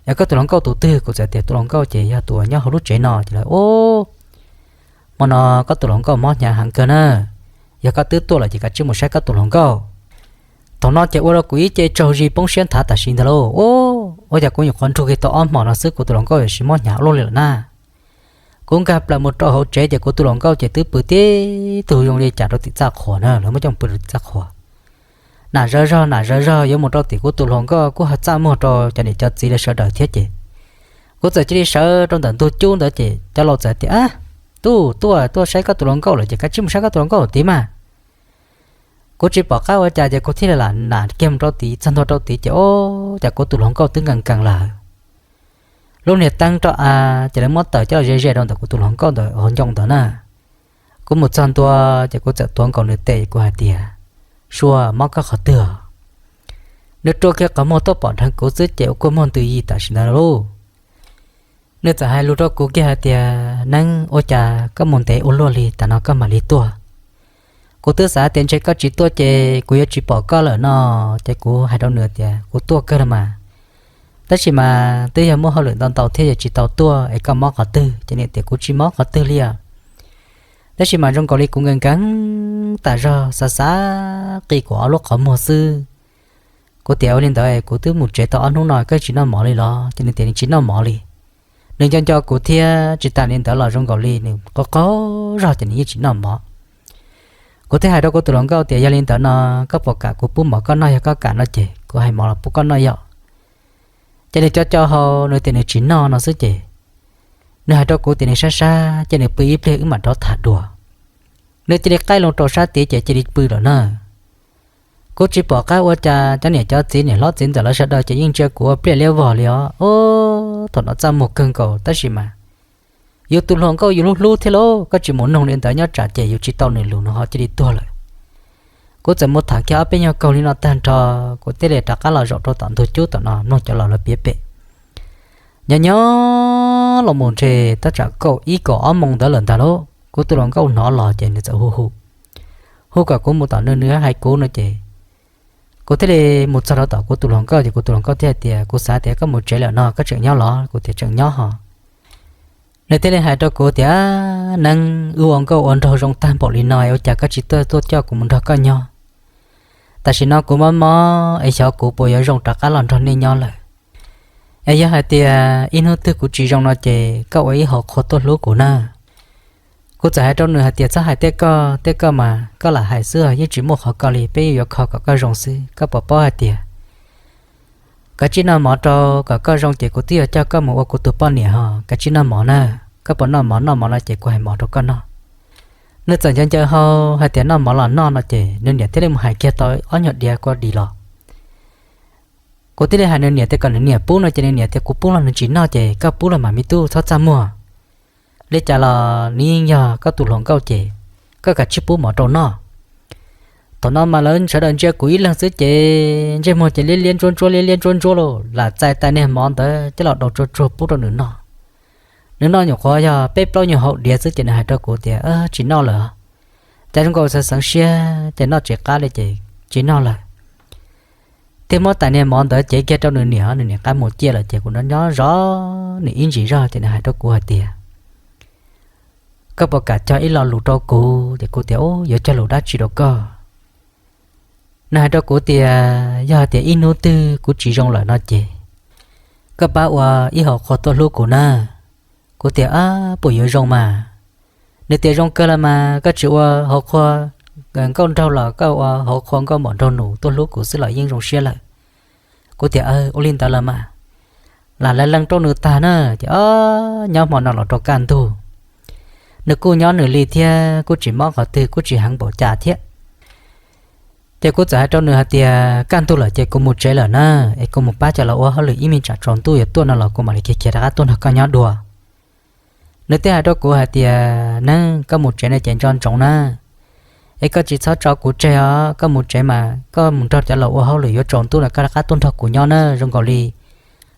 Es koj tus hluas nkauj tus twg? Kuv txawm tias, Tus hluas nkauj ces yog tus uas nyob hauv lub tsev no. Ces lawv, Ub, hmo no koj tus hluas nkauj mob hnyav heev kawg na. Yog koj twb tuaj lawm ces kav tsij mus saib koj tus hluas nkauj. Thaum no ces ua rau kuv ib ce tsaug zis poob siab nthav tam sim ntag lauj. Ua cas kuv nyuam qhuav nrug kiag tau ob hmos no xwb kuv tus hluas nkauj yuav sis mob hnyav ua luaj li lawm na. Kuv nkag plaws mus rau hauv tsev ces kuv tus hluas nkauj ces twb pw tib tug zoo li cas rau tim txaj qhua na, lawv muab coj pw rau tim txaj qhua. Nam zawv zog nam zawv zog yuav mus rau tim kuv tus hluas nkauj kuj ho txaj muag rau cov niam cov txiv lawv sawv daws thiab ces kuv txawm cia li sawv rau ntawm ntug cub ntawd ces cov laus txawm tias, Ab, tuaj, tuaj saib koj tus hluas nkauj lawm ces kav tsij mus saib koj tus hluas nkauj tim mas. Kuv tsis pom qab ua cas ces kuv thiaj li lam nam kiag mus rau tid, txog ntua rau tid ces ua cas kuv tus hluas nkauj twb nkees nkees lawm. Lub niag teeb roj av ces lawv muab taws coj ze ze rau ntawm kuv tus hluas nkauj ntawd hauv ncoo ntawd na. Kuv mus txog ntua ces kuv txawm tuav nkaus nws tes, kuv hais tias, Sua, mob koj qhov twg? Nws rua kiag qhov muag tuaj pom dheev kuv xwb ces ua kua muag ntws yim tam sim ntawd lauj. Nws txawm hais lus rau kuv kiag hais tias, Neeb, ua cas koj mus ntev ua luaj li, tas no koj mam li tuaj? Kuv twb xav tias ntshe koj tsis tuaj ces kuv yuav tsis pom koj lawm no, ces kuv hais rau nws tias, Kuv tuaj kawg los mas, tab sis mas twb yog muaj hauj lwm ntau ntau thiab yuav tsis tau tuaj es koj mob qhov twg? Ces nws tias, Kuv tsis mob qhov twg li os, tab sis mas zoo nkaus li kuv nkees nkees tas zog, xav xav qi kuv ob lub qhov muag xwb. Kuv tias, Ua li ntawd kuv twb mus tsev tau ob hnub no koj tsis noj mov li los? Ces nws tias nws tsis noj mov li. Nws nco nco kuv thiab, tsis tas li ntawd los zoo nkaus li nws qaug qaug zog ces nws yeej tsis noj mov. Kuv thiaj hais rau kuv tus hluas nkauj tias, Yog li ntawd no koj puas kam kuv pub mov koj noj? Yog koj kam no ces kuv hais mov los pub koj noj yom. Ces nws co co hau, nws tias nws tsis noj no xwb ces nws hais rau kuv tias nws sab sab ces nws pw ib pliag wb mam rov tham dua. Nws cia li qaij loo rau sab tid ces cia li pw lawm na. Kuv tsis pom qab ua cas, cov niam cov txiv niam hlob txiv ntxawm lawv sawv daws ces yeej ntsia kuv ua pliaj liab vog li os. Ub, thaum no txaj muag kawg nkaus tab sis mas yus tus hluas nkauj yus hlub hlub thiab lauj, koj tsis mus noog li ntawd nyob tsam ces yus tsis tau nws lus nws ho cia li tuag lawm. Kuv txawm mus tham kiag ob peb nyuag kaug li no tag nrho, kuv thiaj li rov qab los zaum rau tom ntug cub tom no mloog cov laus lawv piav pem. Nyob nyob los mus ntshe tab tsam kaum ib kaum ob moos ntawd lawm ntag lauj, kuv tus hluas nkauj hnov los ces nws txawm hu hu, hu kom kuv mus tom nws, nws hais kuv no ces kuv thiaj li mus txog rau tom kuv tus hluas nkauj ces kuv tus hluas nkauj thiaj hais tias, Kuv xav tias koj mus tsev lawm no, koj tseem nyob los? Kuv tias, Tseem nyob hos. Nws thiaj li hais rau kuv tias, Neeb, wb ua nkauj ua nraug zoo tag npaum li no es ua cas koj tsis tuaj tuaj coj kuv mus nrog koj nyob? Tam sim no kuv mob mob es xyov kuv puas yuav zoo rov qab los nrog nej nyob lawm. Es yog hais tias ib hnub twg kuv tsis zoo no ces koj ua ib hauv qhua tuaj hlub kuv na. Kuv txawm hais rau nws hais tias, Txhob hais tej koj, tej koj mas koj lam hais xwb, yeej tsis muaj qhov ko li, peb yuav kho kom koj zoo xwb. Koj puas paub hais tias kav tsij noj mov rau kom koj zoo ces kuv twb yuav coj koj mus ua kuv tus poj niam hos, kav tsij noj mov na. Koj puas noj mov? Noj mov no ces kuv hais mov rau koj noj. Nws txawm ncaws ncaws hau hais tias noj mov los noj no ces nws niam thiaj li mus hais kiag tau ob nyuag diav kua dis los. Kuv thiaj li hais nws niam tias kom nws niam pub no ces nws niam tias kuv pub los nws tsis noj ces koj pub los mas me tub, txhob txaj muag. Li cas los nws yeej yog koj tus hluas nkauj ces koj kav tsij pub mov rau noj. Thaum no mas lawv sawv daws ntsia kuv ib leeg xwb ces ntsej muag ces liab liab ntsuab ntsuab liab liab ntsuab ntsuab lauj, lam txais tais niag mov ntawd coj los daus tsuag tsuag pub rau nws noj. Nws noj nyuam qhuav yog peb plaub nyuag hau diav xwb ces nws hais rau kuv tias, Tsis noj lawm. Cas zoo nkaus xav xeev siab ces noj tsis qab li ces tsis noj lawm. Thiaj muab tais niag mov ntawd cev kiag rau nws niam, nws niam qab mus ciaj lawm ces kuv nyob nyob zov nws ib ntsis zog ces nws hais rau kuv hais tias, Koj puas kam cog ib lo lus rau kuv? Ces kuv tias, Ub, yuav cog lus dab tsi rau koj? Nws hais rau kuv tias, Yog hais tias ib hnub twg kuv tsis zoo lawm no ces koj pab ua ib hauv qhua tuaj hlub kuv na. Kuv tias, Ab, puas yuav zoo mas? Nws tias, Zoo kawg los mas, koj tsis ua hauv qhua nkauj nraug los koj ua hauv qhua nkauj maum nraug nus tuaj hlub kuv xwb los yeej zoo siab lawm. Kuv tias, Ua li ntawd los mas. Lam lav lees rau nws tag na ces, o, nyob hmo no los rau kaj ntug. Nws kuj nyob nws li thiab, kuj tsis mob qhov twg, kuj tsis heev npaum cas thiab. Ces kuv txawm hais rau nws hais tias, Kaj ntug lawm ces kuv mus tsev lawm na, es kuv mus pab cov laus ua hauj lwm ib me tsam tsaus ntuj yuav tuaj no los kuv mam li khiav khiav rov qab tuaj nrog koj nyob dua. Nws thiaj hais rau kuv hais tias, Neeb, koj mus tsev no ces nco ntsoov na, es koj tsis txhob tso kuv tseg os. Koj mus tsev mas koj mus nrog cov laus ua hauj lwm, yuav tsaus ntuj no koj rov qab tuaj nrog kuv nyob na. Zoo nkaus li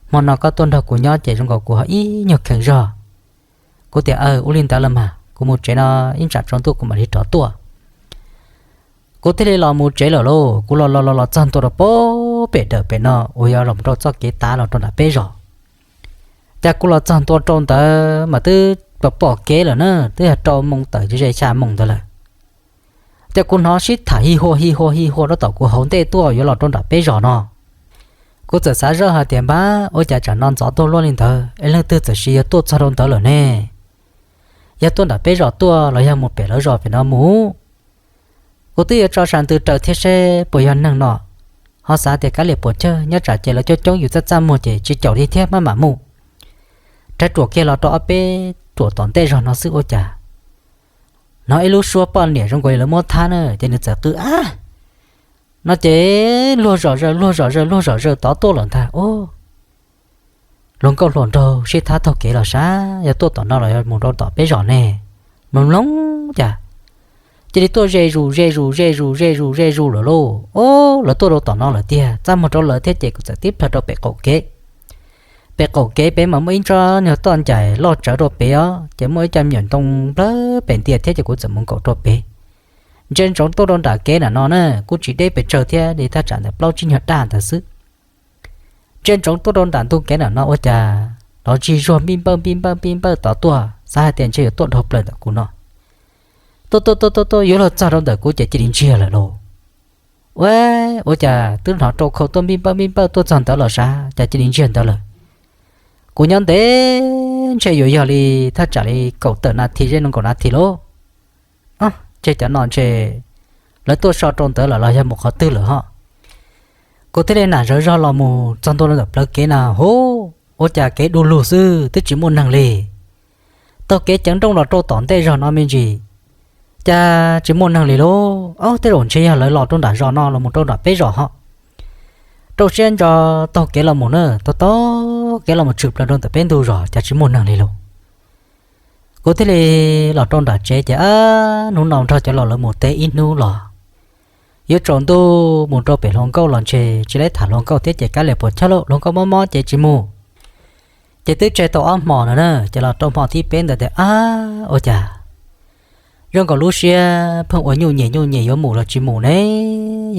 hmo no koj tuaj nrog kuv nyob ces zoo nkaus kuv ho ib nyuag kheev zog. Kuv tias, Aw, ua li ntawd los mas, kuv mus tsev no ib tsam tsaus ntuj kuv mam li rov tuaj. Kuv thiaj li los mus tsev lawm lauj. Kuv los los los los txog ntua rau pem dawm pem no uas yog los rau txoj kev tav los rau nram peb zos. Cas kuv los txog ntua rau ntawd mas twb pom kev lawm na, twb yog rau moos tawm ze xya moos ntawd lawm. Ces kuv hnov sib tham hi hua hi hua hi hua rau tom kuv hauv ntej tuaj yuav los rau nram peb zos no. Kuv txawm xav zoj hais tias, Npab, ua cas tsam no ntxov tuaj luaj li ntawd es leej twg txawm sis yog tuaj txog rau ntawd lawm ne? Yog tuaj nram peb zos tuaj los yog mus pem lawv zos pem no mus? Kuv twb yuav tso sas ntws raws thiab seb puas yog neeg no. Ho xav tias kav liam puas chawj, nyob tsam ces lawv coob coob yus txaj txaj muag ces tsis caum li thiab maj mam mus. Rov ruam kiag los rau ob peb ruam tom ntej zos no xwb ua cas hnov ib lub suab poj niam zoo nkaus li lawv muab thab na, ces nws txawm qw, Ab! No ces luag zom zaws luag zom zaws luag zom zaws tod tuaj lawm ntag. Hluas nkauj hluas nraug sib thab taug kev los sav, yog tuaj tom no los yog mus rau tom peb zos ne? Mloog mloog cas cia li tuaj ze zus ze zus ze zus ze zus ze zus lawm lauj. Ob, lawv tuaj rau tom no lawm tiag. Txaj muag rau lawv thiab ces kuv txawm tib plhaw rau pem qaum kev. Pem qaum kev pem mas muaj ib tsob nyuag toj ncaim loj tsawv rau pem os, ces muaj ib co me nyuam ntoo nplawg pem ntiag thiab ces kuv txawm mus nkaum rau pem. Ntsia ntsoov tuaj rau nram kev nram no na, kuj tsis deb pes tsawg thiab li, thaj tsam ntawm plaub tsib nyuag daj ntawd xwb. Ntsia ntsoov tuaj rau nram ntug kev nram no ua cas los zig zuag npij npawj npij npawj npij npawj tod tuaj, xav hais tias ntshe yuav tuaj dhau plaws ntawm kuv no. Tuaj tuaj tuaj tuaj tuaj yuav luag txog rau ntawm kuv ces cia li ntsiag lawm lauj. Ua, ua cas twb hnov rau khau tuaj npij npawj npij npawj tuaj txog ntawd los sav, cas cia li ntsiag ntawd lawm. Kuv nyob ntev ntshe yuav yog li thaj tsam li kaum tawm nas this zej no nkaum nas this lauj. Ntshe cov no ntshe lawv tuaj so rau ntawd lawm los yog mus qhov twg lawm ho. Kuv thiaj li nam zawv zog los mus txog ntua ntawm plawv kev na, huv, ua cas kev du lug xwb twb tsis muaj neeg li. Taug kev ceev nrooj los rau tom ntej zog no me ntsis, cas tsis muaj neeg li lauj. Ob, tej zaum ntshe yog lawv los rau nram zos no los mus rau nram peb zos ho. Rau siab ntso taug kev los mus na, taug taug kev los mus tshwm plaws rau ntawm peb ntug zos cas tsis muaj neeg li lauj. Kuv thiaj li los rau nram tsev ces, ab, hnub no nrog cov laus lawv mus teb ib hnub los yuav tsaus ntuj, mus rau pem hluas nkauj los ntshe tsis lab tham hluas nkauj thiab ces kav liam puas chawj lauj, hluas nkauj mob mob ces tsis mus. Ces twb tseg tau ob hmo no na, ces los rau hmo thib peb ntawd tias, ab, ua cas zoo nkaus lub siab pheej ua nyuj nyem nyuj nyem yuav mus los tsis mus ne.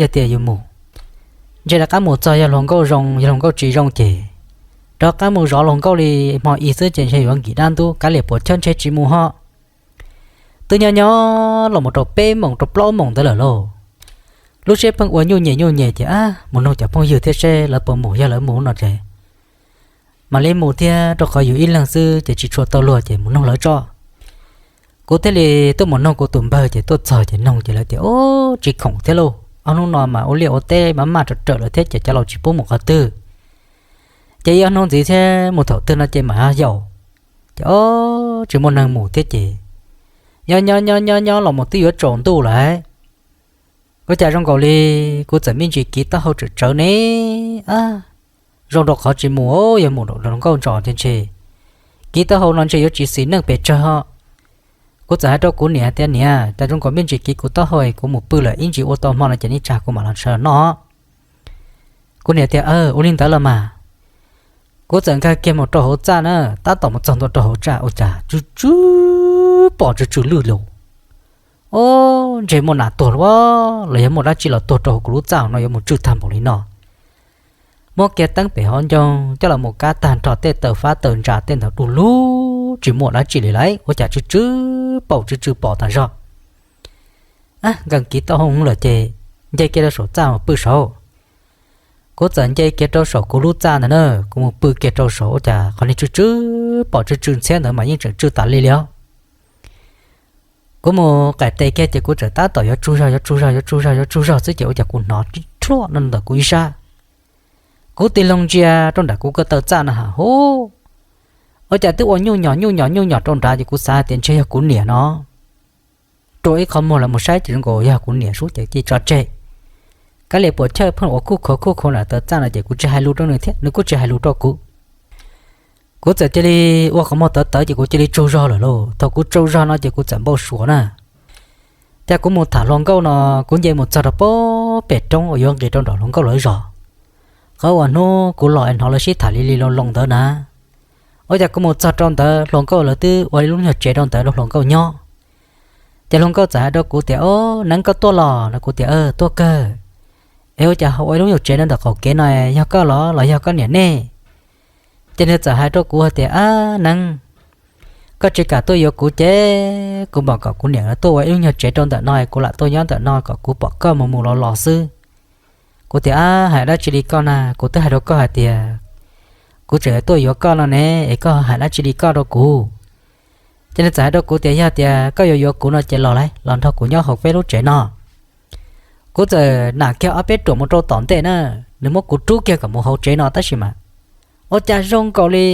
Yog tias yuav mus, ntshe rov qab mus txog yog hluas nkauj zoo, yog hluas nkauj tsis zoo ces rov qab mus zov hluas nkauj li hmo ib xwb ces ntshe yuav nkim dab ntub, kav liam puas chawj ntshe tsis mus ho. Twb nyob nyob los mus rau peb moos rau plaub moos ntawd lawm lauj. Lub siab pheej ua nyuj nyem nyuj nyem ces, ab, mus nug cov phooj ywg thiab seb lawv puas mus, yog lawv mus no ces mam li mus thiab, rau qhov yus ib leeg xwb ces tsis tshua tau luag ces mus nug lawv tso. Kuv thiaj li tuaj mus nug kuv tus npawg ces tuaj txog ces nug ces lawv tias, ob, tsis khoom thiab lauj, ob hnub no mas ua liaj ua teb mas maj rawm rawm lawm thiab ces cov laus tsis pub mus qhov twg. Ces ib ob hnub ntxiv thiab mus thaum twg no ces mam yaum. Ces ob, tsis muaj neeg mus thiab ces nyob nyob nyob nyob nyob los mus twb yuav tsaus ntuj lawm. Ua cas zoo nkaus li kuv txawm me ntsis kiv taub hau tsawv tsawv ne. Ab, zoo rau qhov tsis mus, yog mus hluas nkauj ntsos ces ntshe kiv taub hau no ntshe yuav tsis xis neej pes tsawg ho. Kuv txawm hais rau kuv niam tias, Niam, cas zoo nkaus me ntsis kiv kuv taub hau es kuv mus pw lawm, ib ntsis ua tau hmo no ces nej tsa kuv mam los ntshaw noj. Kuv niam tias, Ua li ntawd los mas. Kuv txawm nkag kiag mus rau hauv txaj na, tab tom mus txog ntua rau hauv txaj ua cas tsw tsw pom tsw tsw lwj lus. O, ntshe muaj nas tuag los los yog muaj dab tsi los tuag rau hauv kuv lub txaj no yuav mus tsw tag npaum li no. Muab kiag teeb pem hauv ncoo coj los mus kab tag nrho tej taws fab taws ntsa tej ntawd du lug tsis muaj dab tsi li lauj, ua cas tsw tsw pom tsw tsw pom tas zog. Nkees kiv tau hoo lawm ces nce kiag rau saum txaj mus pw saud. Kuv txawm nce kiag rau saum kuv lub txaj ntag na, kuv mus pw kiag rau saud ua cas qhov niag tsw tsw pom tsw tsw ntxhiab ntawd mas yeej tseem tsw tas li li os. Kuv mus qaim tes kiag ces kuv txawm tab tom yuav tsaug zog yuav tsaug zog yuav tsaug zog yuav tsaug zog xwb ces ua cas kuv hnov tib rhuaj no ntawm kuv ib sab. Kuv tig loo ntsia rau nram kuv ko taw txaj no ha hu, ua cas twb ua nyuj nyos nyuj nyos nyuj nyos rau nrad ces kuv xav hais tias ntshe yog kuv niam no. Rua ib qho muag los mus saib ces zoo nkaus yog kuv niam sub ces cia tso tseg. Kav liam puam chawj pheej ua khuj khuav khuj khuav nram taw txaj no ces kuv tsis hais lus rau nws thiab nws kuj tsis hais lus rau kuv. Kuv txawm cia li ua qhov muag tawv tawv ces kuv cia li tsaug zog lawm lauj. Thaum kuv tsaug zog no ces kuv txawm npau suav na. Cas kuv mus tham hluas nkauj no, kuv nce mus txog rau pem roob uas yuav nqis rau nram hluas nkauj lawv zos. Qhov uas hnub kuv los es hnov lawv sib tham li li loo loo ntawd na, ua cas kuv mus txog rau ntawd hluas nkauj lawv twb ua ib lub nyuag tsev rau ntawd rau hluas nkauj nyob. Ces hluas nkauj txawm hais rau kuv tias, O, Neeb, koj tuaj los? No kuv tias, Tuaj kawg. Es ua cas ho ua ib lub nyuag tsev no ntawm qaum kev no, yog koj los los yog koj niam nej? Ces nws txawm hais rau kuv hais tias, Ab Neeb, koj tsis kam tuaj yuav kuv ces kuv mam kom kuv niam tuaj ua ib lub nyuag tsev rau ntawm no, kuv lam tuaj nyob ntawm no kom kuv pom koj mus mus los los xwb. Kuv tias, Ab, hais dab tsi li koj na, kuv twb hais rau koj hais tias kuv tseem yuav tuaj yuav koj no ne, es koj hais dab tsi li koj rau kuv? Ces nws txawm hais rau kuv tias, Yog tias koj yuav yuav kuv no ces los lauj, los nrog kuv nyob hauv peb lub tsev no. Kuv txawm nam kiag ob peb ruam mus rau tom ntej na, nws muab kuv rub kiag kom mus hauv tsev no tab sis mas ua cas zoo nkaus li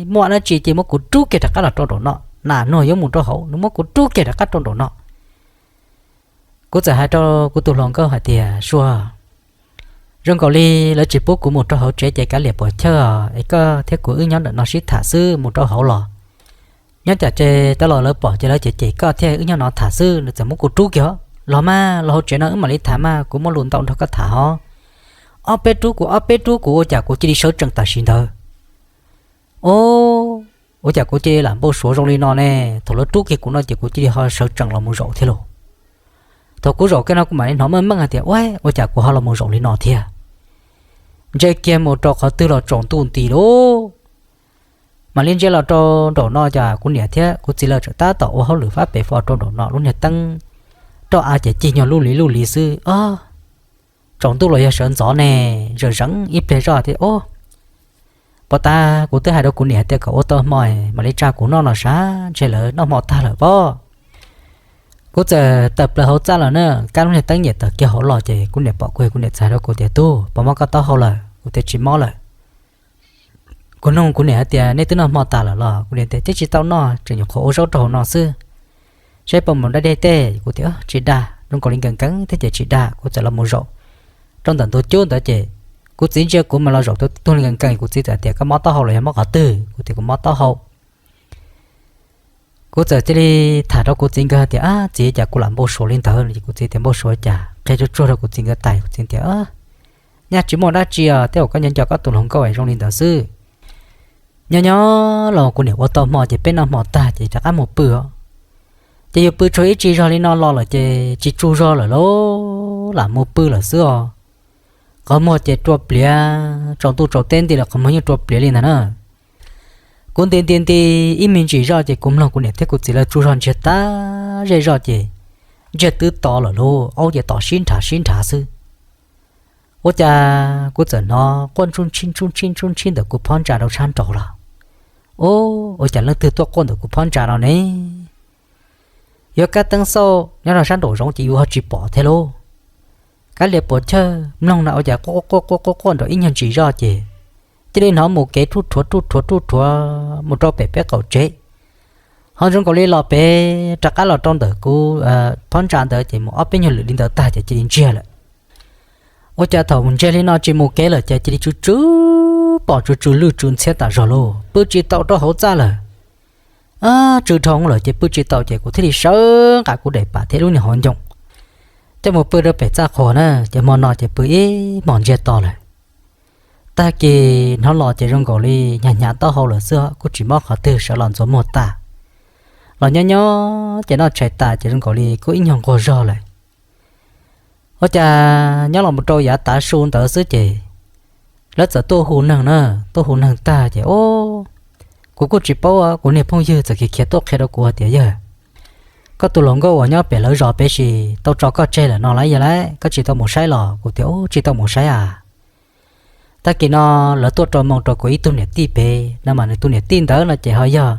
muaj dab tsi ces muab kuv rub kiag rov qab los rau nraum no, nam nuag yuav mus rau hauv nws muab kuv rub kiag rov qab rau nraum no. Kuv txawm hais rau kuv tus hluas nkauj hais tias, Sua, zoo nkaus li lawv tsis pub kuv mus rau hauv tsev ces kav liam puam chawj es koj thiab kuv wb nyob ntawm no sib tham xwb, mus rau hauv los nyob tsam ces tau los lawv pom ces lawv cem cem koj thiab, wb nyob no tham xwb. Nws txawm muab kuv rub kiag, Los mas, los hauv tsev no wb mam li tham mas, kuv muaj lus ntau nrog koj tham hos. Ob peb rub kuv, ob peb rub kuv ua cas kuv cia li sawv tsees tam sim ntawd. O, ua cas kuv cia li lam npau suav zoo li no ne? Thaum lawv rub kiag kuv no ces kuv cia li ho sawv tsees los mus zaum thiab lauj. Thaum kuv zaum kiag no kuv mam li hnov meej meej hais tias, Ua, ua cas kuv ho los mus zaum li no thiab? Ntsia kiag mus rau qhov twg los tsaus ntuj nti lauj. Mam li ntsia los rau nraum no cas kuv niam thiab kuv txiv lawv tseem tab tom ua hauj lwm fab pem fo rau nraum no, lub niag teeb roj av ces cig nyuag luj li luj li xwb. Tsaus ntuj los yog sawv ntxov ne, zeem zeem ib pliag zoj tias, O, puas tas kuv twb hais rau kuv niam tias kom ua tau hmo mam li tsa kuv noj no sav, ntshe lawv noj hmo tag lawm pob. Kuv txawm tawm plaws hauv txaj los na, kab lub niag teeb nyem tawm kiag hauv los ces kuv niam pom kuv, kuv niam txawm hais rau kuv tias, Tub, puas mob koj taub hau lawm? Kuv tias, Tsis mob lawm. Kuv nug kuv niam hais tias, Nej twb noj hmo tas lawm los? Kuv niam tias, Twb tsis tau noj, tseem nyuam qhuav ua zaub rau hauv no xwb, saib puas mus da dej teb. Kuv tias, Tsis da, zoo nkaus li nkees nkees thiab ces tsis da. Kuv txawm los mus zaum rau ntawm ntug cub ntawd ces kuv txiv ntsia kuv mas los zaum tug li nkees nkees, kuv txiv txawm tias, Koj mob taub hau los yog mob qhov twg? Kuv tias, Kuv mob taub hau. Kuv txawm cia li tham rau kuv txiv nkawd hais tias, Ab txiv, cas kuv lam npau suav li ntawd no? Ces kuv txiv tias, Npau suav cas? Qhia tsuag tsuag rau kuv txiv nkawd tas, kuv txiv tias, Nyaj tsis muaj dab tsi os, tej zaum koj nco nco koj tus hluas nkauj es zoo li ntawd xwb. Nyob nyob los kuv niam ua tau hmo ces peb noj hmo tag ces rov qab mus pw os. Ces yus pw tsuag ib tsig zog li no los lawm ces tsis tsaug zog lawm lauj, lam mus pw lawm xwb os. Qhov muag ces rua pliav, tsaus ntuj tsaus teb nti lawm qhov muag yeej rua pliav li ntag na. Kuv nti nti nti ib me ntsis zoj ces kuv mloog kuv niam thiab kuv txiv lawv tsaug zog ntsiag tag zej zog ces ntsiag twb to lawm lauj, aub ces tom sib nrhav sib nrhav xwb. Ua cas kuv txawm hnov quaj ntsuj ntshib ntsuj ntshib ntsuj ntshib ntawm kuv phab ntsa rau sab nraud los. Ub, ua cas leej twg tuaj quaj ntawm kuv phab ntsa no ne? Yuav kab teeb xauj nyob rau sab nraum zoov ces yus ho tsis pom thiab lauj. Kab lias puam chawj mloog na ua cas quaj quaj quaj quaj quaj nraum ib nyuag ntsis zoj ces cia li hnov mus kev ruj rhuav ruj rhuav ruj rhuav mus rau pem peb qaum tsev. Ho zoo nkaus li los pem rov qab los rau ntawm kuv phab ntsa ntawd ces mus ob peb nyuag lwm li ntawd tag ces cia li ntsiag lawm. Ua cas thaum ntsiag li no tsis mus kev lawm ces cia li tsw tsw pom tsw tsw lwj tsw ntxhiab tas zog lauj, pw tsis tau rau hauv txaj lawm. Tsw dhau lawm ces pw tsis tau ces kuv thiaj li sawv nqa kuv daim pam thiab lub niag hauv ncoo coj mus pw rau pem txaj qhua na, ces hmo no ces pw ib hmos ntsiag to lawm. Tag kis hnov los ces zoo nkaus li hnyav hnyav taub hau lawm xwb, kuj tsis mob qhov twg, sawv los ntxuav muag tas, los nyob nyob ces noj tshais tas ces zoo nkaus li kuj ib nyuag nquag zog lawm. Ua cas nyob los mus rau yav tav su ntawd xwb ces lawv txawm tuaj hu neeg na, tuaj hu neeg tag ces, o, kuv kuj tsis paub, kuv niag phooj ywg txawm khiav khiav tuaj qhia rau kuv hais tias, yawg, koj tus hluas nkauj uas nyob pem lawv zos pem sis tau tso koj tseg lawm no lawm yog lawm, koj tsis tau mus saib los? Kuv tias, u, tsis tau mus saib a. Tag kis no lawv tuaj rau moo rau kuv ib tug niam tij pem no mas nws tus niam tij ntawd no ces ho yog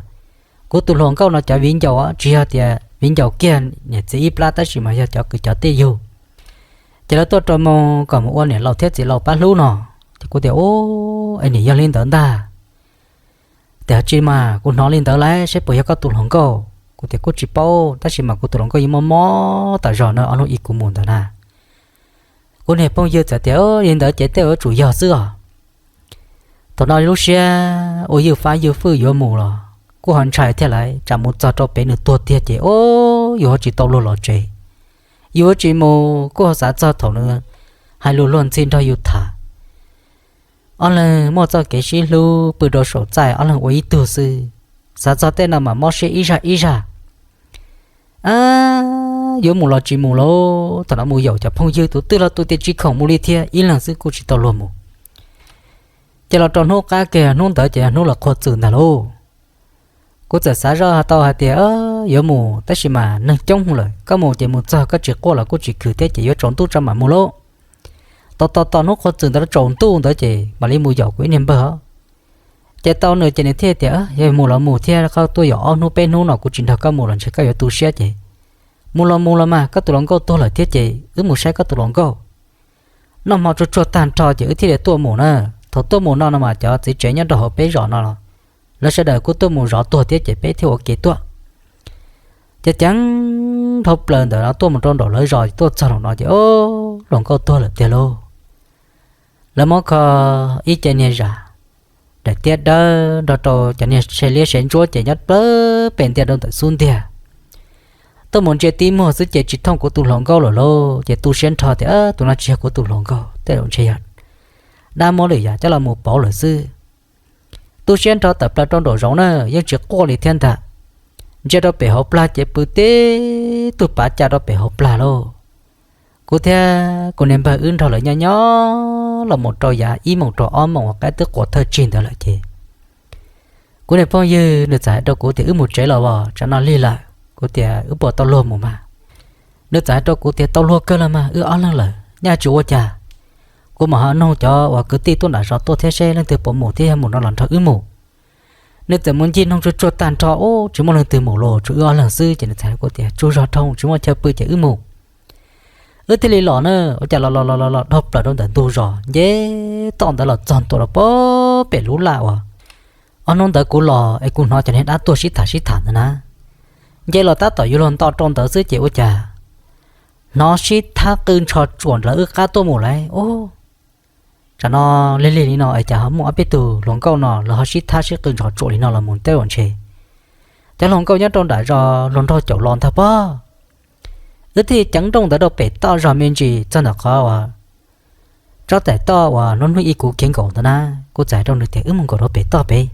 kuv tus hluas nkauj no cov viv ncaus, tsis yog tias viv ncaus kiag niam txiv ib plab tab sis mas yog cov kwv cov tij yug. Ces lawv tuaj rau moo kom mus ua niam laus thiab txiv laus pab hlub no. Ces kuv tias, u, es nim yog li ntawd ntag. Tias ho tsis mas kuv hnov li ntawd lawm, saib puas yog koj tus hluas nkauj. Kuv tias kuj tsis paub tab sis mas kuv tus hluas nkauj yeej mob mob tas zog no ob hnub ib kuv mus ntawd na. Kuv niag phooj ywg txawm tias, li ntawd ces tej yuav tsum yog xwb os. Thaum no lub siab ua ywj fab ywj fwj yuav mus los kuj ho ntshai thiab lawm, tsam mus txog rau pem nws tuag tiag ces, o, yus ho tsis tau luag los tsev, yus yuav tsis mus kuj ho xav txog thaum nws hais lus luag ntxhi nrog yus tham. Ob leeg muaj txoj kev sib hlub pw rau saum txaj ob leeg ua ib tug xwb, xav txog tej no mas mob siab ib zaj ib zaj. A, yuav mus los tsis mus lauj, thaum no mus yaum cov phooj ywg tus twg los tus tias tsis khoom mus li thiab, ib leeg xwb kuj tsis tau luag mus. Ces los rau hnub qab kiag hnub ntawd ces yog hnub lawv qhuav txwm ntag lauj. Kuv txawm xav zoj tau hais tias yuav mus tab sis mas neeg coob lawm, koj mus ces mus txog koj tsis quaj los kuj tsis khwv thiab ces yuav tsaus ntuj tso mam mus lauj. Tos tos tos hnub qhuav txwm ntawd tsaus ntuj ntawd ces mam li mus yaum kuv ib niag npawg os. Ces tau nws ces nws thiaj tias, yog mus los mus thiab, koj tuaj yaum ob hnub peb hnub no kuv tsis nrog koj mus los ntshe koj yuav tu siab ces mus los mus los mas, koj tus hluas nkauj tuag lawm thiab ces wb mus saib koj tus hluas nkauj. Noj hmo tsuag tsuag tag nrho ces wb thiaj li tuaj mus na. Thaum tuaj mus no no mas cov txiv tsev nyob rau hauv peb zos no los lawv sawv daws kuj tuaj mus zov tuag thiab ces peb thiaj ua ke tuaj. Ces ceev dhau plaws ntawm no tuaj mus rau nraum lawv zos, tuaj txog nraum no ces, o, hluas nkauj tuag lawm tiag lauj. Lawv muab kho ib ce niag zam daim tiab dawb nrog rau cov niag se liab se ntsuab ces nyob plawg pes ntiag rau ntawm xub ntiag. Tuaj mus ntsia tib muag xwb ces tsis thooj kuv tus hluas nkauj lawm lauj. Ces tu siab nrho tias, tus no tsis yog kuv tus hluas nkauj, tej zaum ntshe yog dab muab lwm yam coj los mus pauv lawm xwb. Tu siab nrho tawm plaws rau nraum zoov na, yeej tsis quaj li thiab ntag. Ntsia rau pem hauv plag ces pw tib tug pav ca rau pem hauv plag lauj. Kuv thiab kuv niag npawg wb nrog lawv nyob nyob los mus rau yav ib moos rau ob moos uas qaib twb qua thawj tsig ntawd lawm ces kuv niag phooj ywg nws txawm hais rau kuv tias, wb mus tsev los as, tsam no lig lawm. Kuv tias, wb puas tau luag mus mas? Nws txawm hais rau kuv tias, tau luag kawg los mas, wb ob leeg lawm nyaj tsis ua cas. Kuv mam ho noog cov uas kwv tij tuaj nram zos tuaj thiab seb leej twg puas mus thiab, yog mus no los nrog wb mus. Nws txawm mus ncig noog tsuag tsuag tag nrho, ub, tsis muaj leej twg mus los, tsuas wb ob leeg xwb ces nws txawm hais rau kuv tias, tsaug zog dhau, tsis muaj chaw pw ces wb mus. Wb thiaj li los na. Ua cas los los los los dhau plaws rau ntawm ntug zos, nce toj ntawd los txog ntua rau pem lub laj uas ob hnub ntawd kuv los es kuv hnov cov niag dab tuag sib tham sib tham ntawd na. Nce los tab tom yuav luag nto rau ntawd xwb ces ua cas hnov sib thab qw ntsho tsuam ntawm wb qab tuaj mus lauj. Ub, tsam no lig lig li no es cas ho muaj ob peb tug hluas nkauj no lawv ho sib thab sib qw ntsho tsuam li no los mus tej zaum ntshe cov hluas nkauj nyob rau nram zos luag nraug caum los ntag pob. Wb thiaj ceev nrooj ntawd rau pem toj zog me ntsis txog ntawm qhov uas tsob ntaim toj uas hnub hnub ib kuv khiav nkaum ntawd na. Kuv txawm hais rau nws tias, wb mus nkaum rau pem toj pem,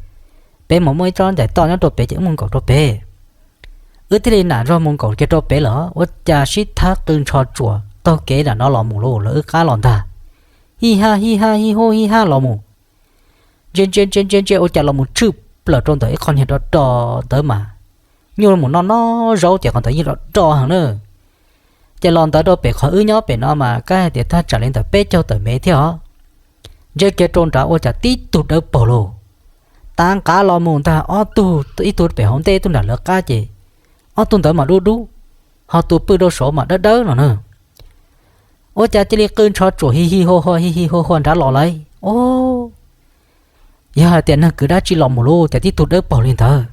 pem mas muaj ib tsob ntaim toj nyob rau pem ces wb mus nkaum rau pem. Wb thiaj li nam zog mus nkaum kiag rau pem lawm, ua cas sib thab qw ntsho tsuam taug kev nram no los mus lauj, lawv wb qab los ntag. Hij haj hij haj hij huj hij haj los mus. Ntsia ntsia ntsia ntsia ntsia ua cas los mus tshwj plaws rau ntawm ib qho niag do do ntawd mas nyuj los mus noj noj zaub ces qhov ntawd yeej do do heev na. Ces los ntawd rau pem qhov wb nyob pem no mas kab hais tias thaj tsam li ntawm peb caug tawm mev thiab os. Ntsia kiag rau nrad ua cas tib tug dawb paug lauj. Tav nqav los mus ntag ob tug, ib tug pem hauv ntej ib tug nram lawv qab ces ob tug ntawd mas dub dub, ho tus pw rau saud mas dawb dawb no na. Ua cas cia li qw ntsho tsuam hij hij hua hua hij hij hua hua nrad los lauj. O, yog hais tias neeg kwv dab tsi los mus lauj, cas tib tug dawb paug li ntawd.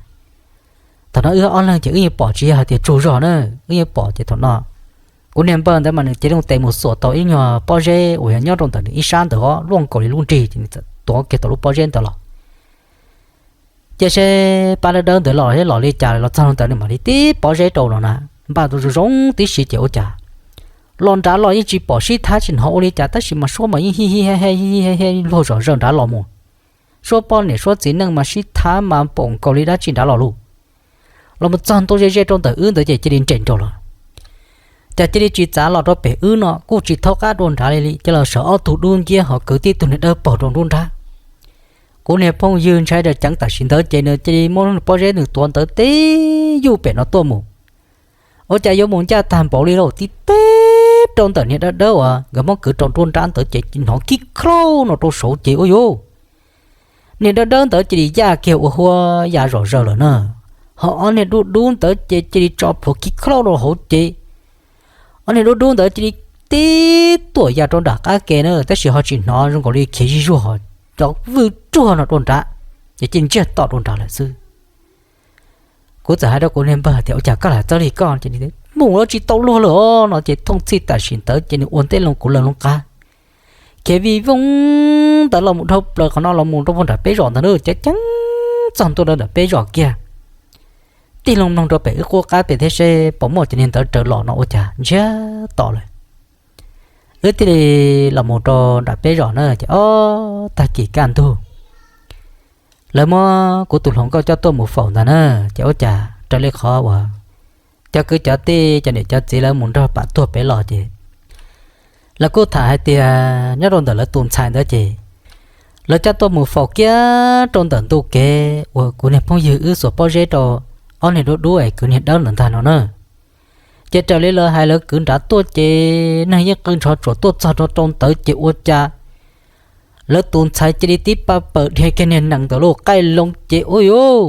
Thaum no wb ob leeg ces wb yeej pom tsis yog hais tias tsaug zog na, wb yeej pom ces thaum no kuv niag npawg ntawd mas nws cev loo tes mus xuas tau ib nyuag pob zeb uas yog nyob rau ntawm nws ib sab ntawd os, luaj nkaus li lub nrig ces nws txawm tuav kiag tau lub pob zeb ntawd los. Cia seb pab dawb dawb ntawd los los li cas los txog ntawd nws mam li tib pob zeb rau no na, npaj tau zoo zoo tib si ces ua cas Los nrad los yeej tsis pom sib thab tsis hnov ua li cas, tab sis mas suab mas yeej hij hij hij hij luag zom zaws nrad los mus. Suab poj niam suab txiv neej mas sib thab mas pom nkaus li dab tsi nrad los lawm. Los mus txog ntua ze ze rau ntawm wb ntawd ces cia li nres nraus lawm. Ces cia li tsis txav los rau pem wb no, kuj tsis thaub qab dua nrad li li, ces los sawv ob tug dub nciab ho kwv tib tug niag dawb paug rau nruab nrab. Kuv niag phooj ywg ntshai rau ceev tam sim ntawd ces nws cia li muab pob zeb nws tuav ntawd tib yuj pem no tuaj mus. Ua cas yuav mus ncaj tag npaum li lauj, tib teb rau ntawm niag dawb dawb uas nkawd muab kwv rau nruab nrab ntawd ces hnov khib khlauj no rau saud ces ua yuv, niag dawb dawb ntawd cia li yaj kiag ua huab ya zom zaws lawm na. Ho ob niag dub dub ntawd ces cia li tso plhuav khib khlauj rau hauv ces ob niag dub dub ntawd cia li tib tuam ya rau nram qab ke na, tab sis ho tsis hnov zoo nkaus li khiav zij zuag ho cov vwj ruag no rau nrad, ces cia li ntsiag to rau nrad lawm xwb. Kuv txawm hais rau kuv niag npawg tias, Ua cas koj lam txawj li koj? Mus los tsis tau luag lawm os no ces thooj txhij tam sim ntawd ces nws ua ntej loo kuv lawv loo qab, khiav vij vooj ntawd los mus dhau plaws qhov no los mus rau puag nram peb zos ntawd na, ceev ceev txog ntua rau nram peb zos kiag. Tig loo mloog rau pem wb qub qab pem thiab seb puas muaj cov niag ntawd raws los no ua cas ntsiag to lawm. Wb thiaj li los mus rau nram peb zos na ces ob tag kis kaj ntug lawv muab kuv tus hluas nkauj coj tuaj mus faus ntag na. Ces ua cas raws li qhov uas cov kwv cov tij cov niam cov txiv lawv mus nrog pam tuag pem los ces lawv kuj tham hais tias nyob rau ntawm lawv tus ntxhais ntawd ces lawv coj tuaj mus faus kiag rau ntawm ntu kev uas kuv niag phooj ywg wb xuas pob zeb rau ob niag dub dub es kwv niag dawb ntawd ntag no na. Ces raws li lawv hais lawv kwv nrad tuaj ces neeg yeej qw nrov tsuas tuaj txog rau rau ntawd ces ua cas lawv tus ntxhais cia li tib pa pawg dhia kiag niag nees ntawd lauj, qaij loo ces ua yuv,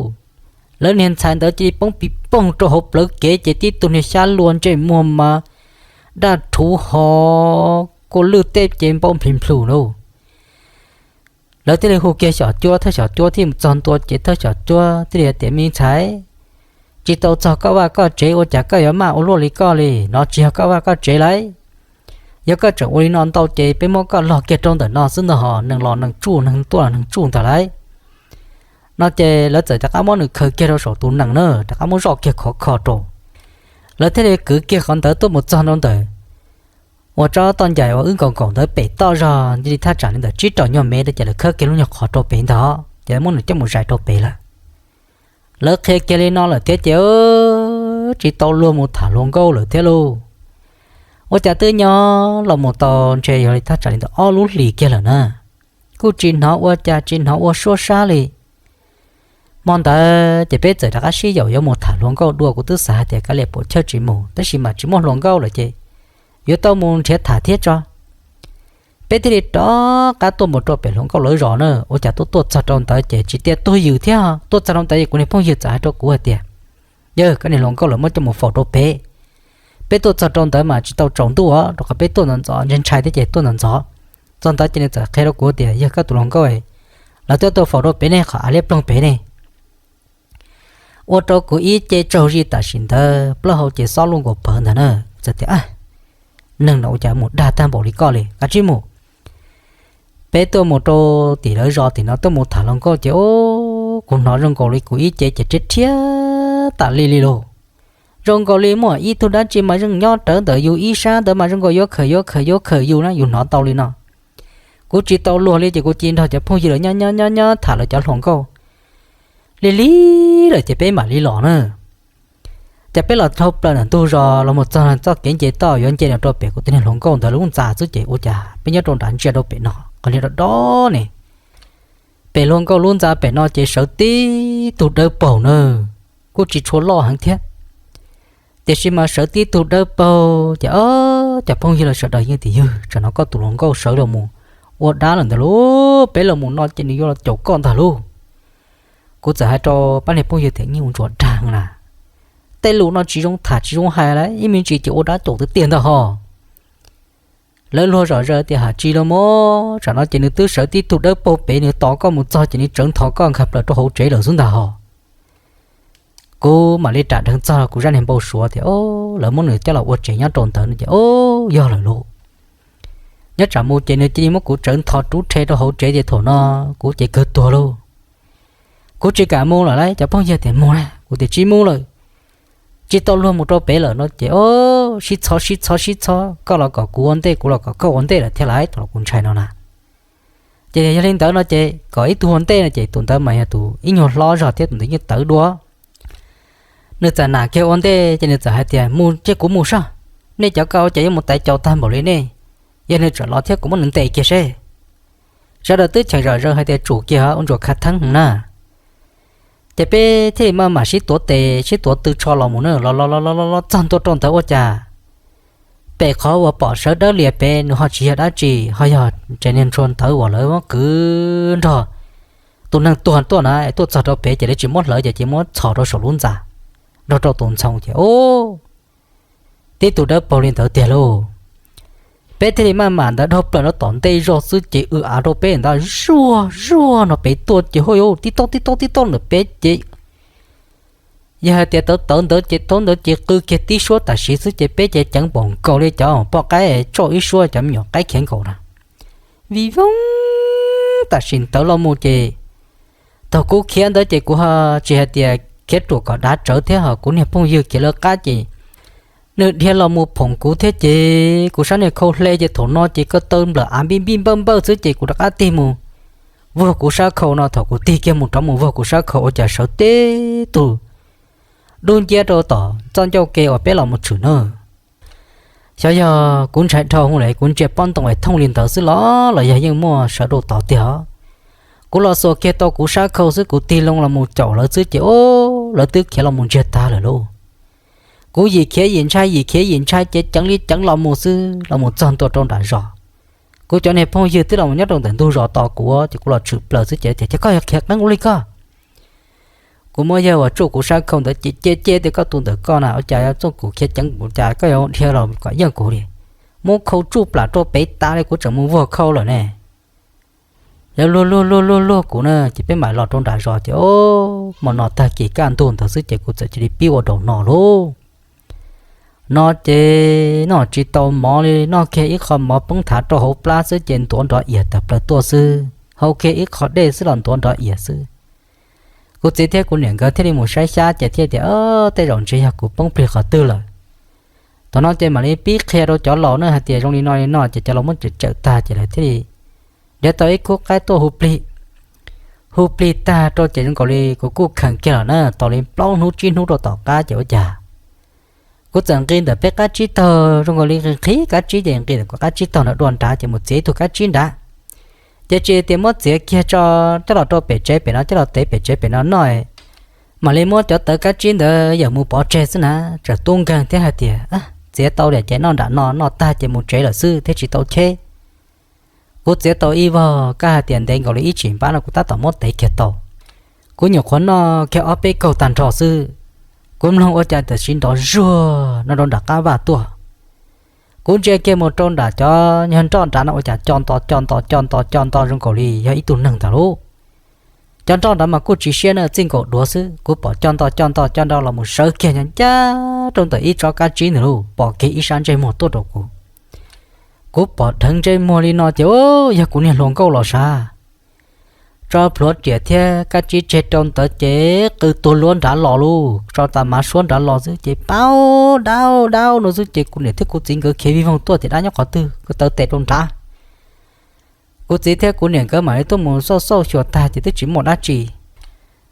lawv niag ntxhais ntawd cia li poob pis poog rau hauv plawv kev ces tib tug niag xyab luag ntsej muag mas daj rhuv ho kua lwj tej ces npau nplis nplhus lauj. Lawv thiaj li hu kiag xyom cuab, thawj xyom cuab thiaj mus txog ntua ces thawj xyom cuab thiaj li hais tias, Me ntxhais, tsis tau txog koj vaj koj tsev ua cas koj yuav maj ua luaj li koj li no, tsis yog koj vaj koj tsev lauj. Yog koj tseem ua li no ntau ces peb muab koj log kiag rau ntawm no xwb ntag hos, neeg los neeg tsuj neeg tuaj los neeg tsuj ntag lauj. No ces lawv txawm rov qab muab nws khaws kiag rau saum tus nees na, rov qab muab zoj kiag khov kho rau. Lawv thiaj li kwv kiag qhov ntawd tuaj mus txog rau ntawm uas tsob toj ncaim uas wb nkaus nkaus ntawd pem toj zog ntawm li thaj tsam li ntawm tsib rau nyuag mev ces lawv khawb kiag lub nyuag qhov rau pem ntag, ces muab nws coj mus zais rau pem lawm. Lawv qhia kiag li no lawm thiab ces tsis tau luag mus tham hluas nkauj lawm thiab lauj. Ua cas twb nyob los mus tau ntshe yog li thaj tsam li ntawm ob lub hlis kiag lawm na, kuj tsis hnov ua cas tsis hnov ua suab sab li. Hmo ntawd ces peb txawm rov qab sib yaum yuav mus tham hluas nkauj dua, kuv twb xav hais tias kav liam puam chawj tsis mus, tab sis mas tsis muaj hluas nkauj lawm ces yuav tau mus nrhiav tham thiab tso. Peb thiaj li rov qab tuaj mus rau pem hluas nkauj lawv zos na, ua cas tuaj tuaj txog rau ntawd ces tsis tias tuag yws thiab, tuaj txog rau ntawd es kuv niag phooj ywg txawm hais rau kuv hais tias, Yawg, koj niag hluas nkauj lawv muab coj mus faus rau pem. Peb tuaj txog rau ntawd mas tsis tau tsaus ntuj os, rau qhov peb tuaj ntxov ntxov, ntshai ntshai thiab ces tuaj ntxov ntxov. Txog ntawd ces nws txawm qhia rau kuv tias, Yawg, koj tus hluas nkauj lawv tuaj tuaj faus rau pem ne, qhov av liab ploog pem ne. Ua rau kuv ib ce tsaug zis tam sim ntawd plaub hau ces xob luj nkaus pawv ntag na. Txawm tias, Neeg no ua cas mus dag tag npaum li koj li, kav tsij mus. Peb tuaj mus rau tim lawv zos tim no tuaj mus tham hluas nkauj ces kuv hnov zoo nkaus li kuv ib ce ces rhiab rhiab tas li li lauj. Zoo nkaus li muaj ib tug dab tsi mas zeej nyob rawv ntawm yus ib sab ntawd mas zoo nkaus yuav khawm yuav khawm yuav khawm yus na, yus hnov tau li no. Kuv tsis tau luag li ces kuv cia nrog cov phooj ywg lawv nyob nyob nyob nyob tham lawv cov hluas nkauj li li lawm ces peb mam li los na. Ces peb los dhau plaws ntawm ntug zos los mus txog txoj kev nce toj yuav nce no rau pem kuv tus niag hluas nkauj ntawd lub ntxa xwb ces ua cas peb nyob rau nrad ntsia rau pem no qhov niag dob dob ne. Pem hluas nkauj lub ntxa pem no ces sawv tib tug dawb paug na, kuj tsis tshua loj heev thiab. Tiam sis mas sawv tib tug dawb paug ces cov phooj ywg los sawv daws yeej tias, Yawg, tsam no koj tus hluas nkauj sawv los mus ua dab lawm ntawd lauj, peb los mus no ces nws yuav los caum koj ntag lauj. Kuv txawm hais rau pab niag phooj ywg tias, Yeej ua ntsuas dag na, tej lus no tsis zoo tham tsis zoo hais lawm, ib me ntsis ces ua dab caum tiag tiag ntag ho. Lawv luag zom zaws tias, Hais tsis los mas, tsam no ces nws twb sawv tib tug dawb paug pem, nws tos koj mus txog ces nws tsawv nthos koj nkag plaws rau hauv tsev lawm xwb ntag ho. Kuv mam li ram dheev txog kuv zaj niag npau suav tias, O, lawv muab nws coj los ua tsev nyob rau ntawd no ces, O, yog lawm lauj. Nyob tsam mus ces nws cia li muab kuv tsawv nthos rub rhe rau hauv tsev ces thaum no kuv ces kawg tuag lauj. Kuv tsis kam mus lawm lauj, cov phooj ywg tias mus na, kuv tias tsis mus lawm, tsis tau luag mus rau pem lawm no ces, O, sib txhob sib txhob sib txhob, koj los kom kuv ua ntej, kuv los kom koj ua ntej lawm thiab lauj, thaum kuv ntshai no na. Ces yog li ntawd no ces kom ib tug ua ntej no ces tus ntawd mas yog tus ib nyuag hlob zog thiab tus ntawd yeej tawv dua. Nws txawm nam kiag ua ntej ces nws txawm hais tias, mus ces kuv mus soj, nej cov ko ua cas yuav mus taiv caus tag npaum li nej, yog nws tseem los thiab kuv muab nws ntes kiag seb. Sawv daws twb cheem zom zaws hais tias tsum kiag ua ntsuas khav theeb hwv na. Ces peb thiaj li maj mam sib tuav tes sib tuav tw tsho los mus na, los los los los los txog ntua rau ntawd ua cas pem qhov uas pom sawv dawb lias pem nws ho tsis yog dab tsi, ho yog tsev niag ntshua ntawd uas lawv muab kwv nrog tus neeg tuag tuaj na, es tuaj txog rau pem ces lawv tsis muab hlawv ces ces muab txhos rau saum lub ntxa nrog rau tus ntxhoo ces o, tib tug dawb paug li ntawd tiag lauj. Peb thiaj li maj mam ntawd dhau plaws rau tom ntej zog xwb ces w av rau peb ntawd zuag zuag no pem tuaj ces hauj yus tib tauj tib tauj tib tauj ntawm peb ces yog hais tias tawv tawv ntawd ces thaum ntawd ces qw kiag tib suab tam sim xwb ces peb ces ceev npaum nkaus li cov poj qaib tsauj ib suab cov me nyuam qaib khiav nkaus na. Vij voog tam sim ntawd los mus ces thaum kuv khiav ntawd ces kuv ho tsis hais tias khiav ruam kom dav tsawv thiab ho kuv niag phooj ywg khiav lawv qab ces nws dhia los mus phoom kuv thiab ces kuv sab niag khau hle ces thaum no ces ko taw nplawm av npij npij npawj npawj xwb ces kuv rov qab tig mus vuag kuv sab khau no, thaum kuv tig kiag mus rov mus vuag kuv sab khau ua cas sawv tib tug dub nciab rau tom txoj ncauj ke uas peb los mus tshwm na. Xyov yog kuv ntshai dhau hwv lawm kuv ntsia pob ntoo es thooj li ntawd xwb los los yog yeej muaj sawv rau tod tiag. Kuv los xuas kiag tau kuv sab khau xwb kuv tig loo los mus caum lawv xwb ces o, lawv twb khiav los mus ntsiag tag lawm lauj. Kuv yim khiav yim ntshai yim khiav yim ntshai ces ceev li ceev los mus xwb los mus txog ntua rau nram zos. Kuv cov niag phooj ywg twb los mus nyob rau ntawm ntug zos tos kuv ces kuv los tshwm plaws xwb ces tias, Cas koj yuav khiav qeeb ua li koj? Kuv muab yawg uas tsuj kuv sab khau ntawd ces, Cia cia tias koj tus ntawm koj na, ua cas yuav txuj kuv khiav ceev kuv cas koj yuav dhia los kom yeej kuv li. Muab khau tsuj plam rau pem tas li kuv tseem mus vuag khau lawm ne. Yawg luag luag luag luag luag kuv na ces peb mam los rau nram zos ces o, hmo no tag kis kaj ntug ntawd xwb ces kuv txawm cia li pib ua daus no lauj. No ces noj tsis tau mov li, noj kiag ib qho mov poob thav rau hauv plab xwb ces ntuav nrov ias tawm plaws tuaj xwb, haus kiag ib qho dej xwb los ntuav nrov ias xwb. Kuv txiv thiab kuv niam nkawd thiaj li mus saib xyab ces thiaj tias, Tej zaum ntshe yog kuv poob plig qhov twg lawm. Thaum no ces mam li pib qhia rau cov laus na hais tias zoo li no li no ces cov laus muab cawm cawm tag ces lawv thiaj li nrhiav tau ib khub qaib tuaj hu plig. Hu plig tag rau ces zoo nkaus li kuv kuj khees kiag lawm na, tau li plaub hnub tsib hnub rau tom qab ces ua cas kuv txawm nqis ntawm peb qab tsib taug, zoo nkaus li nqis nqhis kab tsib ces nqis ntawm kuv qab tsib taug nrad dua nrad ces mus txiav ib tug kab tsib nrad. Ces tsis tias muab txiav kiag tso coj los rau pem tsev pem no, coj los tev pem tsev pem no noj, mam li muab cov tawv kab tsib ntawd yawm mus pov tseg xwb na. Txawm tub nkeeg thiab hais tias, Txiav tau lawm ces noj nram no, noj tag ces mus tsev lawm xwb thiaj tsis tau cheb. Kuv txiav tau ib vog, kab hais tias ntev nkaus li ib tsis npab no kuv tab tom muab tev kiag tau. Kuv nyuam qhuav noj kiag ob peb kaug tag nrho xwb, kuv mloog ua cas tam sim nrov zuag no rau nram qab vaj tuaj. Kuv ntsia kiag mus rau nram cov nyuag nroj nrad no ua cas co nto co nto co nto co nto zoo nkaus li yog ib tug neeg ntag lauj. Cov nroj nrad mas kuj tsis siab na, txij nkaus duav xwb, kuv pom co nto co nto co nto los mus sawv kiag nyob ncaj rau ntawm ib tsob kab tsib ntawd lauj, pom kiag ib sab ntsej muag tuaj rau kuv. Kuv pom dheev ntsej muag li no ces yog kuv niag hluas nkauj los sav. Tso plhuav riam thiab kab tsib tseg rau ntawd ces qw tuag luab nrad los lauj, tso tas mav suab nrad los xwb ces pab dab dab no xwb ces kuv niam thiab kuv txiv nkawd khiav vij voog tuaj tias dab nyob qhov twg, kuv tawv tes rau nrad. Kuv txiv thiab kuv niam nkawd mam li tuaj mus xauj xauj xyuas tag ces twb tsis muaj dab tsi.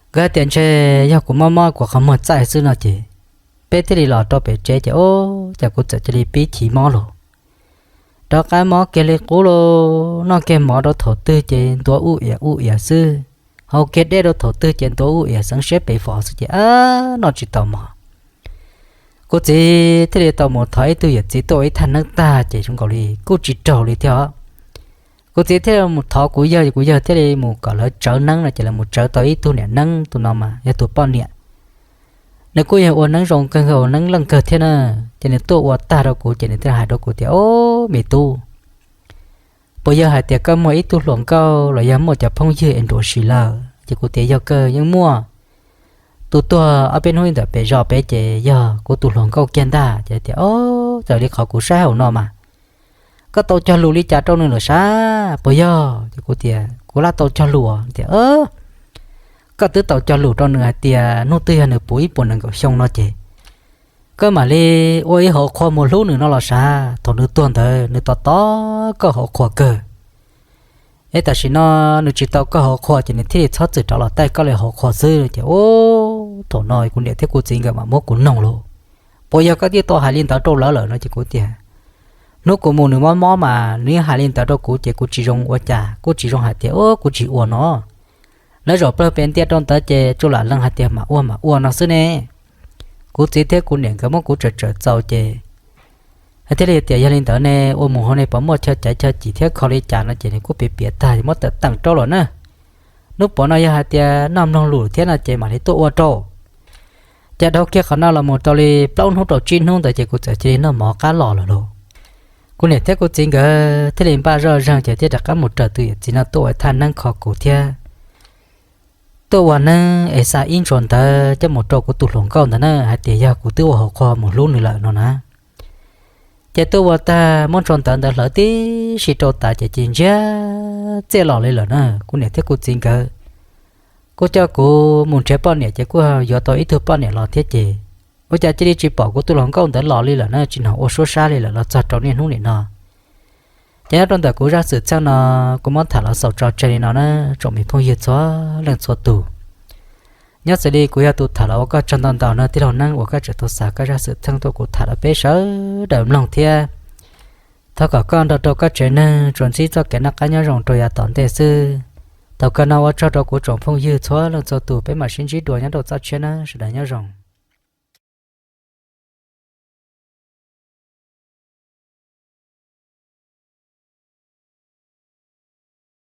Nkawd tias ntshe yog kuv mob mob kuv qhov muag txaij xwb no ces peb thiaj li los rau pem tsev ces o, ces kuv txawm cia li pib chiv mob lauj. Rov qab mob kiag li qub lauj, noj kiag mov rau thaum twg ces ntuav ub iam ub iam xwb, haus kiag dej rau thaum twg ces ntuav ub iam xeev siab pem fov xwb ces noj tsis tau mov. Kuv txiv thiaj li tau mus thov ib tug yawm txiv tuaj ua ib thaj neeb tag ces zoo nkaus li kuj tsis raug li thiab. Kuv txiv thiaj li mus thov kuv yawg, kuv yawg thiaj li mus kom lawv tsawv neeb no ces lawv mus tsawv tau ib tug niam neeb, tus no mas yog tus poj niam. Nws kuj yog ua neeb zoo kawg, ua neeb leej kawg thiab na. Ces nws tuaj ua tag rau kuv ces nws thiaj hais rau kuv tias, O, me tub, puas yog hais tias koj muaj ib tug hluas nkauj los yog muaj cov phooj ywg es nruam sim lawm? Ces kuv tias, Yog kawg, yeej muaj. Tus tuag ob peb hnub ntawm pem zos pem ces yog kuv tus hluas nkauj kiag ntag. Ces tias, O, txawm li qhov kuv saib hauv no mas koj tau cog lus li cas rau nws lawm sas? Puas yog? Ces kuv tias, Kuv laj tau cog lus. Tias, Koj twb tau cog lus rau nws hais tias hnub twg yog nws puv ib puas nees nkaum xyoo no ces koj mam li ua ib hauv qhua mus hlub nws no los sav, thaum nws tuag ntawd nws tos tos koj hauv qhua kawg. Es tam sim no nws tsis tau koj hauv qhua ces nws thiaj li txhob txwm rov los taij koj li hauv qhua xwb. Ces ub, thaum no kuv niam thiab kuv txiv nkawd mam muab kuv noog lauj, puas yog koj twb tau hais li ntawd rau lawv lawm no? Ces kuv tias, hnub kuv mus nws mob mob mas nws yeej hais li ntawd rau kuv ces kuv tsis zoo ua cas, kuj tsis zoo hais tias ub kuv tsis ua no. Lawv zaum plawg pes ntia rau ntawd ces tsuas lam lees hais tias mam ua mam ua no xwb ne. Kuv txiv thiab kuv niam nkawd muab kuv tsawm tsawm txaus ces thiaj li tias yog li ntawd ne, ua mus hauv ne puas muaj chaw caiv chaw cim thiab kho li cas no ces nws kuj piav piav tag muab tawm teem rau lawm na. Hnub puav no yog hais tias noj mloog lus thiab no ces mam li tuaj ua rau. Ces dhau kiag qhov no los mus rau li plaub hnub rau tsib hnub ntawd ces kuv txawm cia li noj mov qab los lawm lauj. Kuv niam thiab kuv txiv nkawd thiaj li npaj zoj zeeg ces thiaj rov qab mus raws tus yawm txiv no tuaj ua thaj neeb kho kuv thiab tuaj ua neeb es xa ib ntsuas ntawv coj mus rau kuv tus hluas nkauj ntawd na hais tias yog kuv twb ua hauv qhua mus hlub nws lawm no na. Ces tuaj ua tag muab ntsuas ntawv ntawd hlawv tib si rau tas ces cia li ntsiag txiaj los li lawm na. Kuv niam thiab kuv txiv nkawd kuj coj kuv mus nrhiav poj niam ces kuj yuav tau ib tug poj niam los thiab ces ua cas cia li tsis pom kuv tus hluas nkauj ntawd los li lawm na, tsis hnov ua suab sab li lawm los txog rau niaj hnub nim no. Ces nyob rau ntawm kuv zaj xwm txheej no kuv muab tham los xaus tso tseg li no na, tsoom me phooj ywg txhua leej txhua tus. Nyob xws li kuv yog tus tham los ua koj tsaug ntau ntau no, tij laug Neeb uas koj tseem tau xa koj zaj xwm txheej tuaj kuv tham rau peb sawv daws mloog thiab. Thov kom koj nrog rau koj tsev neeg tsuas ntsib txoj kev noj qab nyob zoo rau yav tom ntej xwb. Thaum kawg no ua tsaug rau kuv tsoom phooj ywg txhua leej txhua tus, peb mam sib ntsib dua nyob rau txoj tshiab na, sawv daws nyob zoo.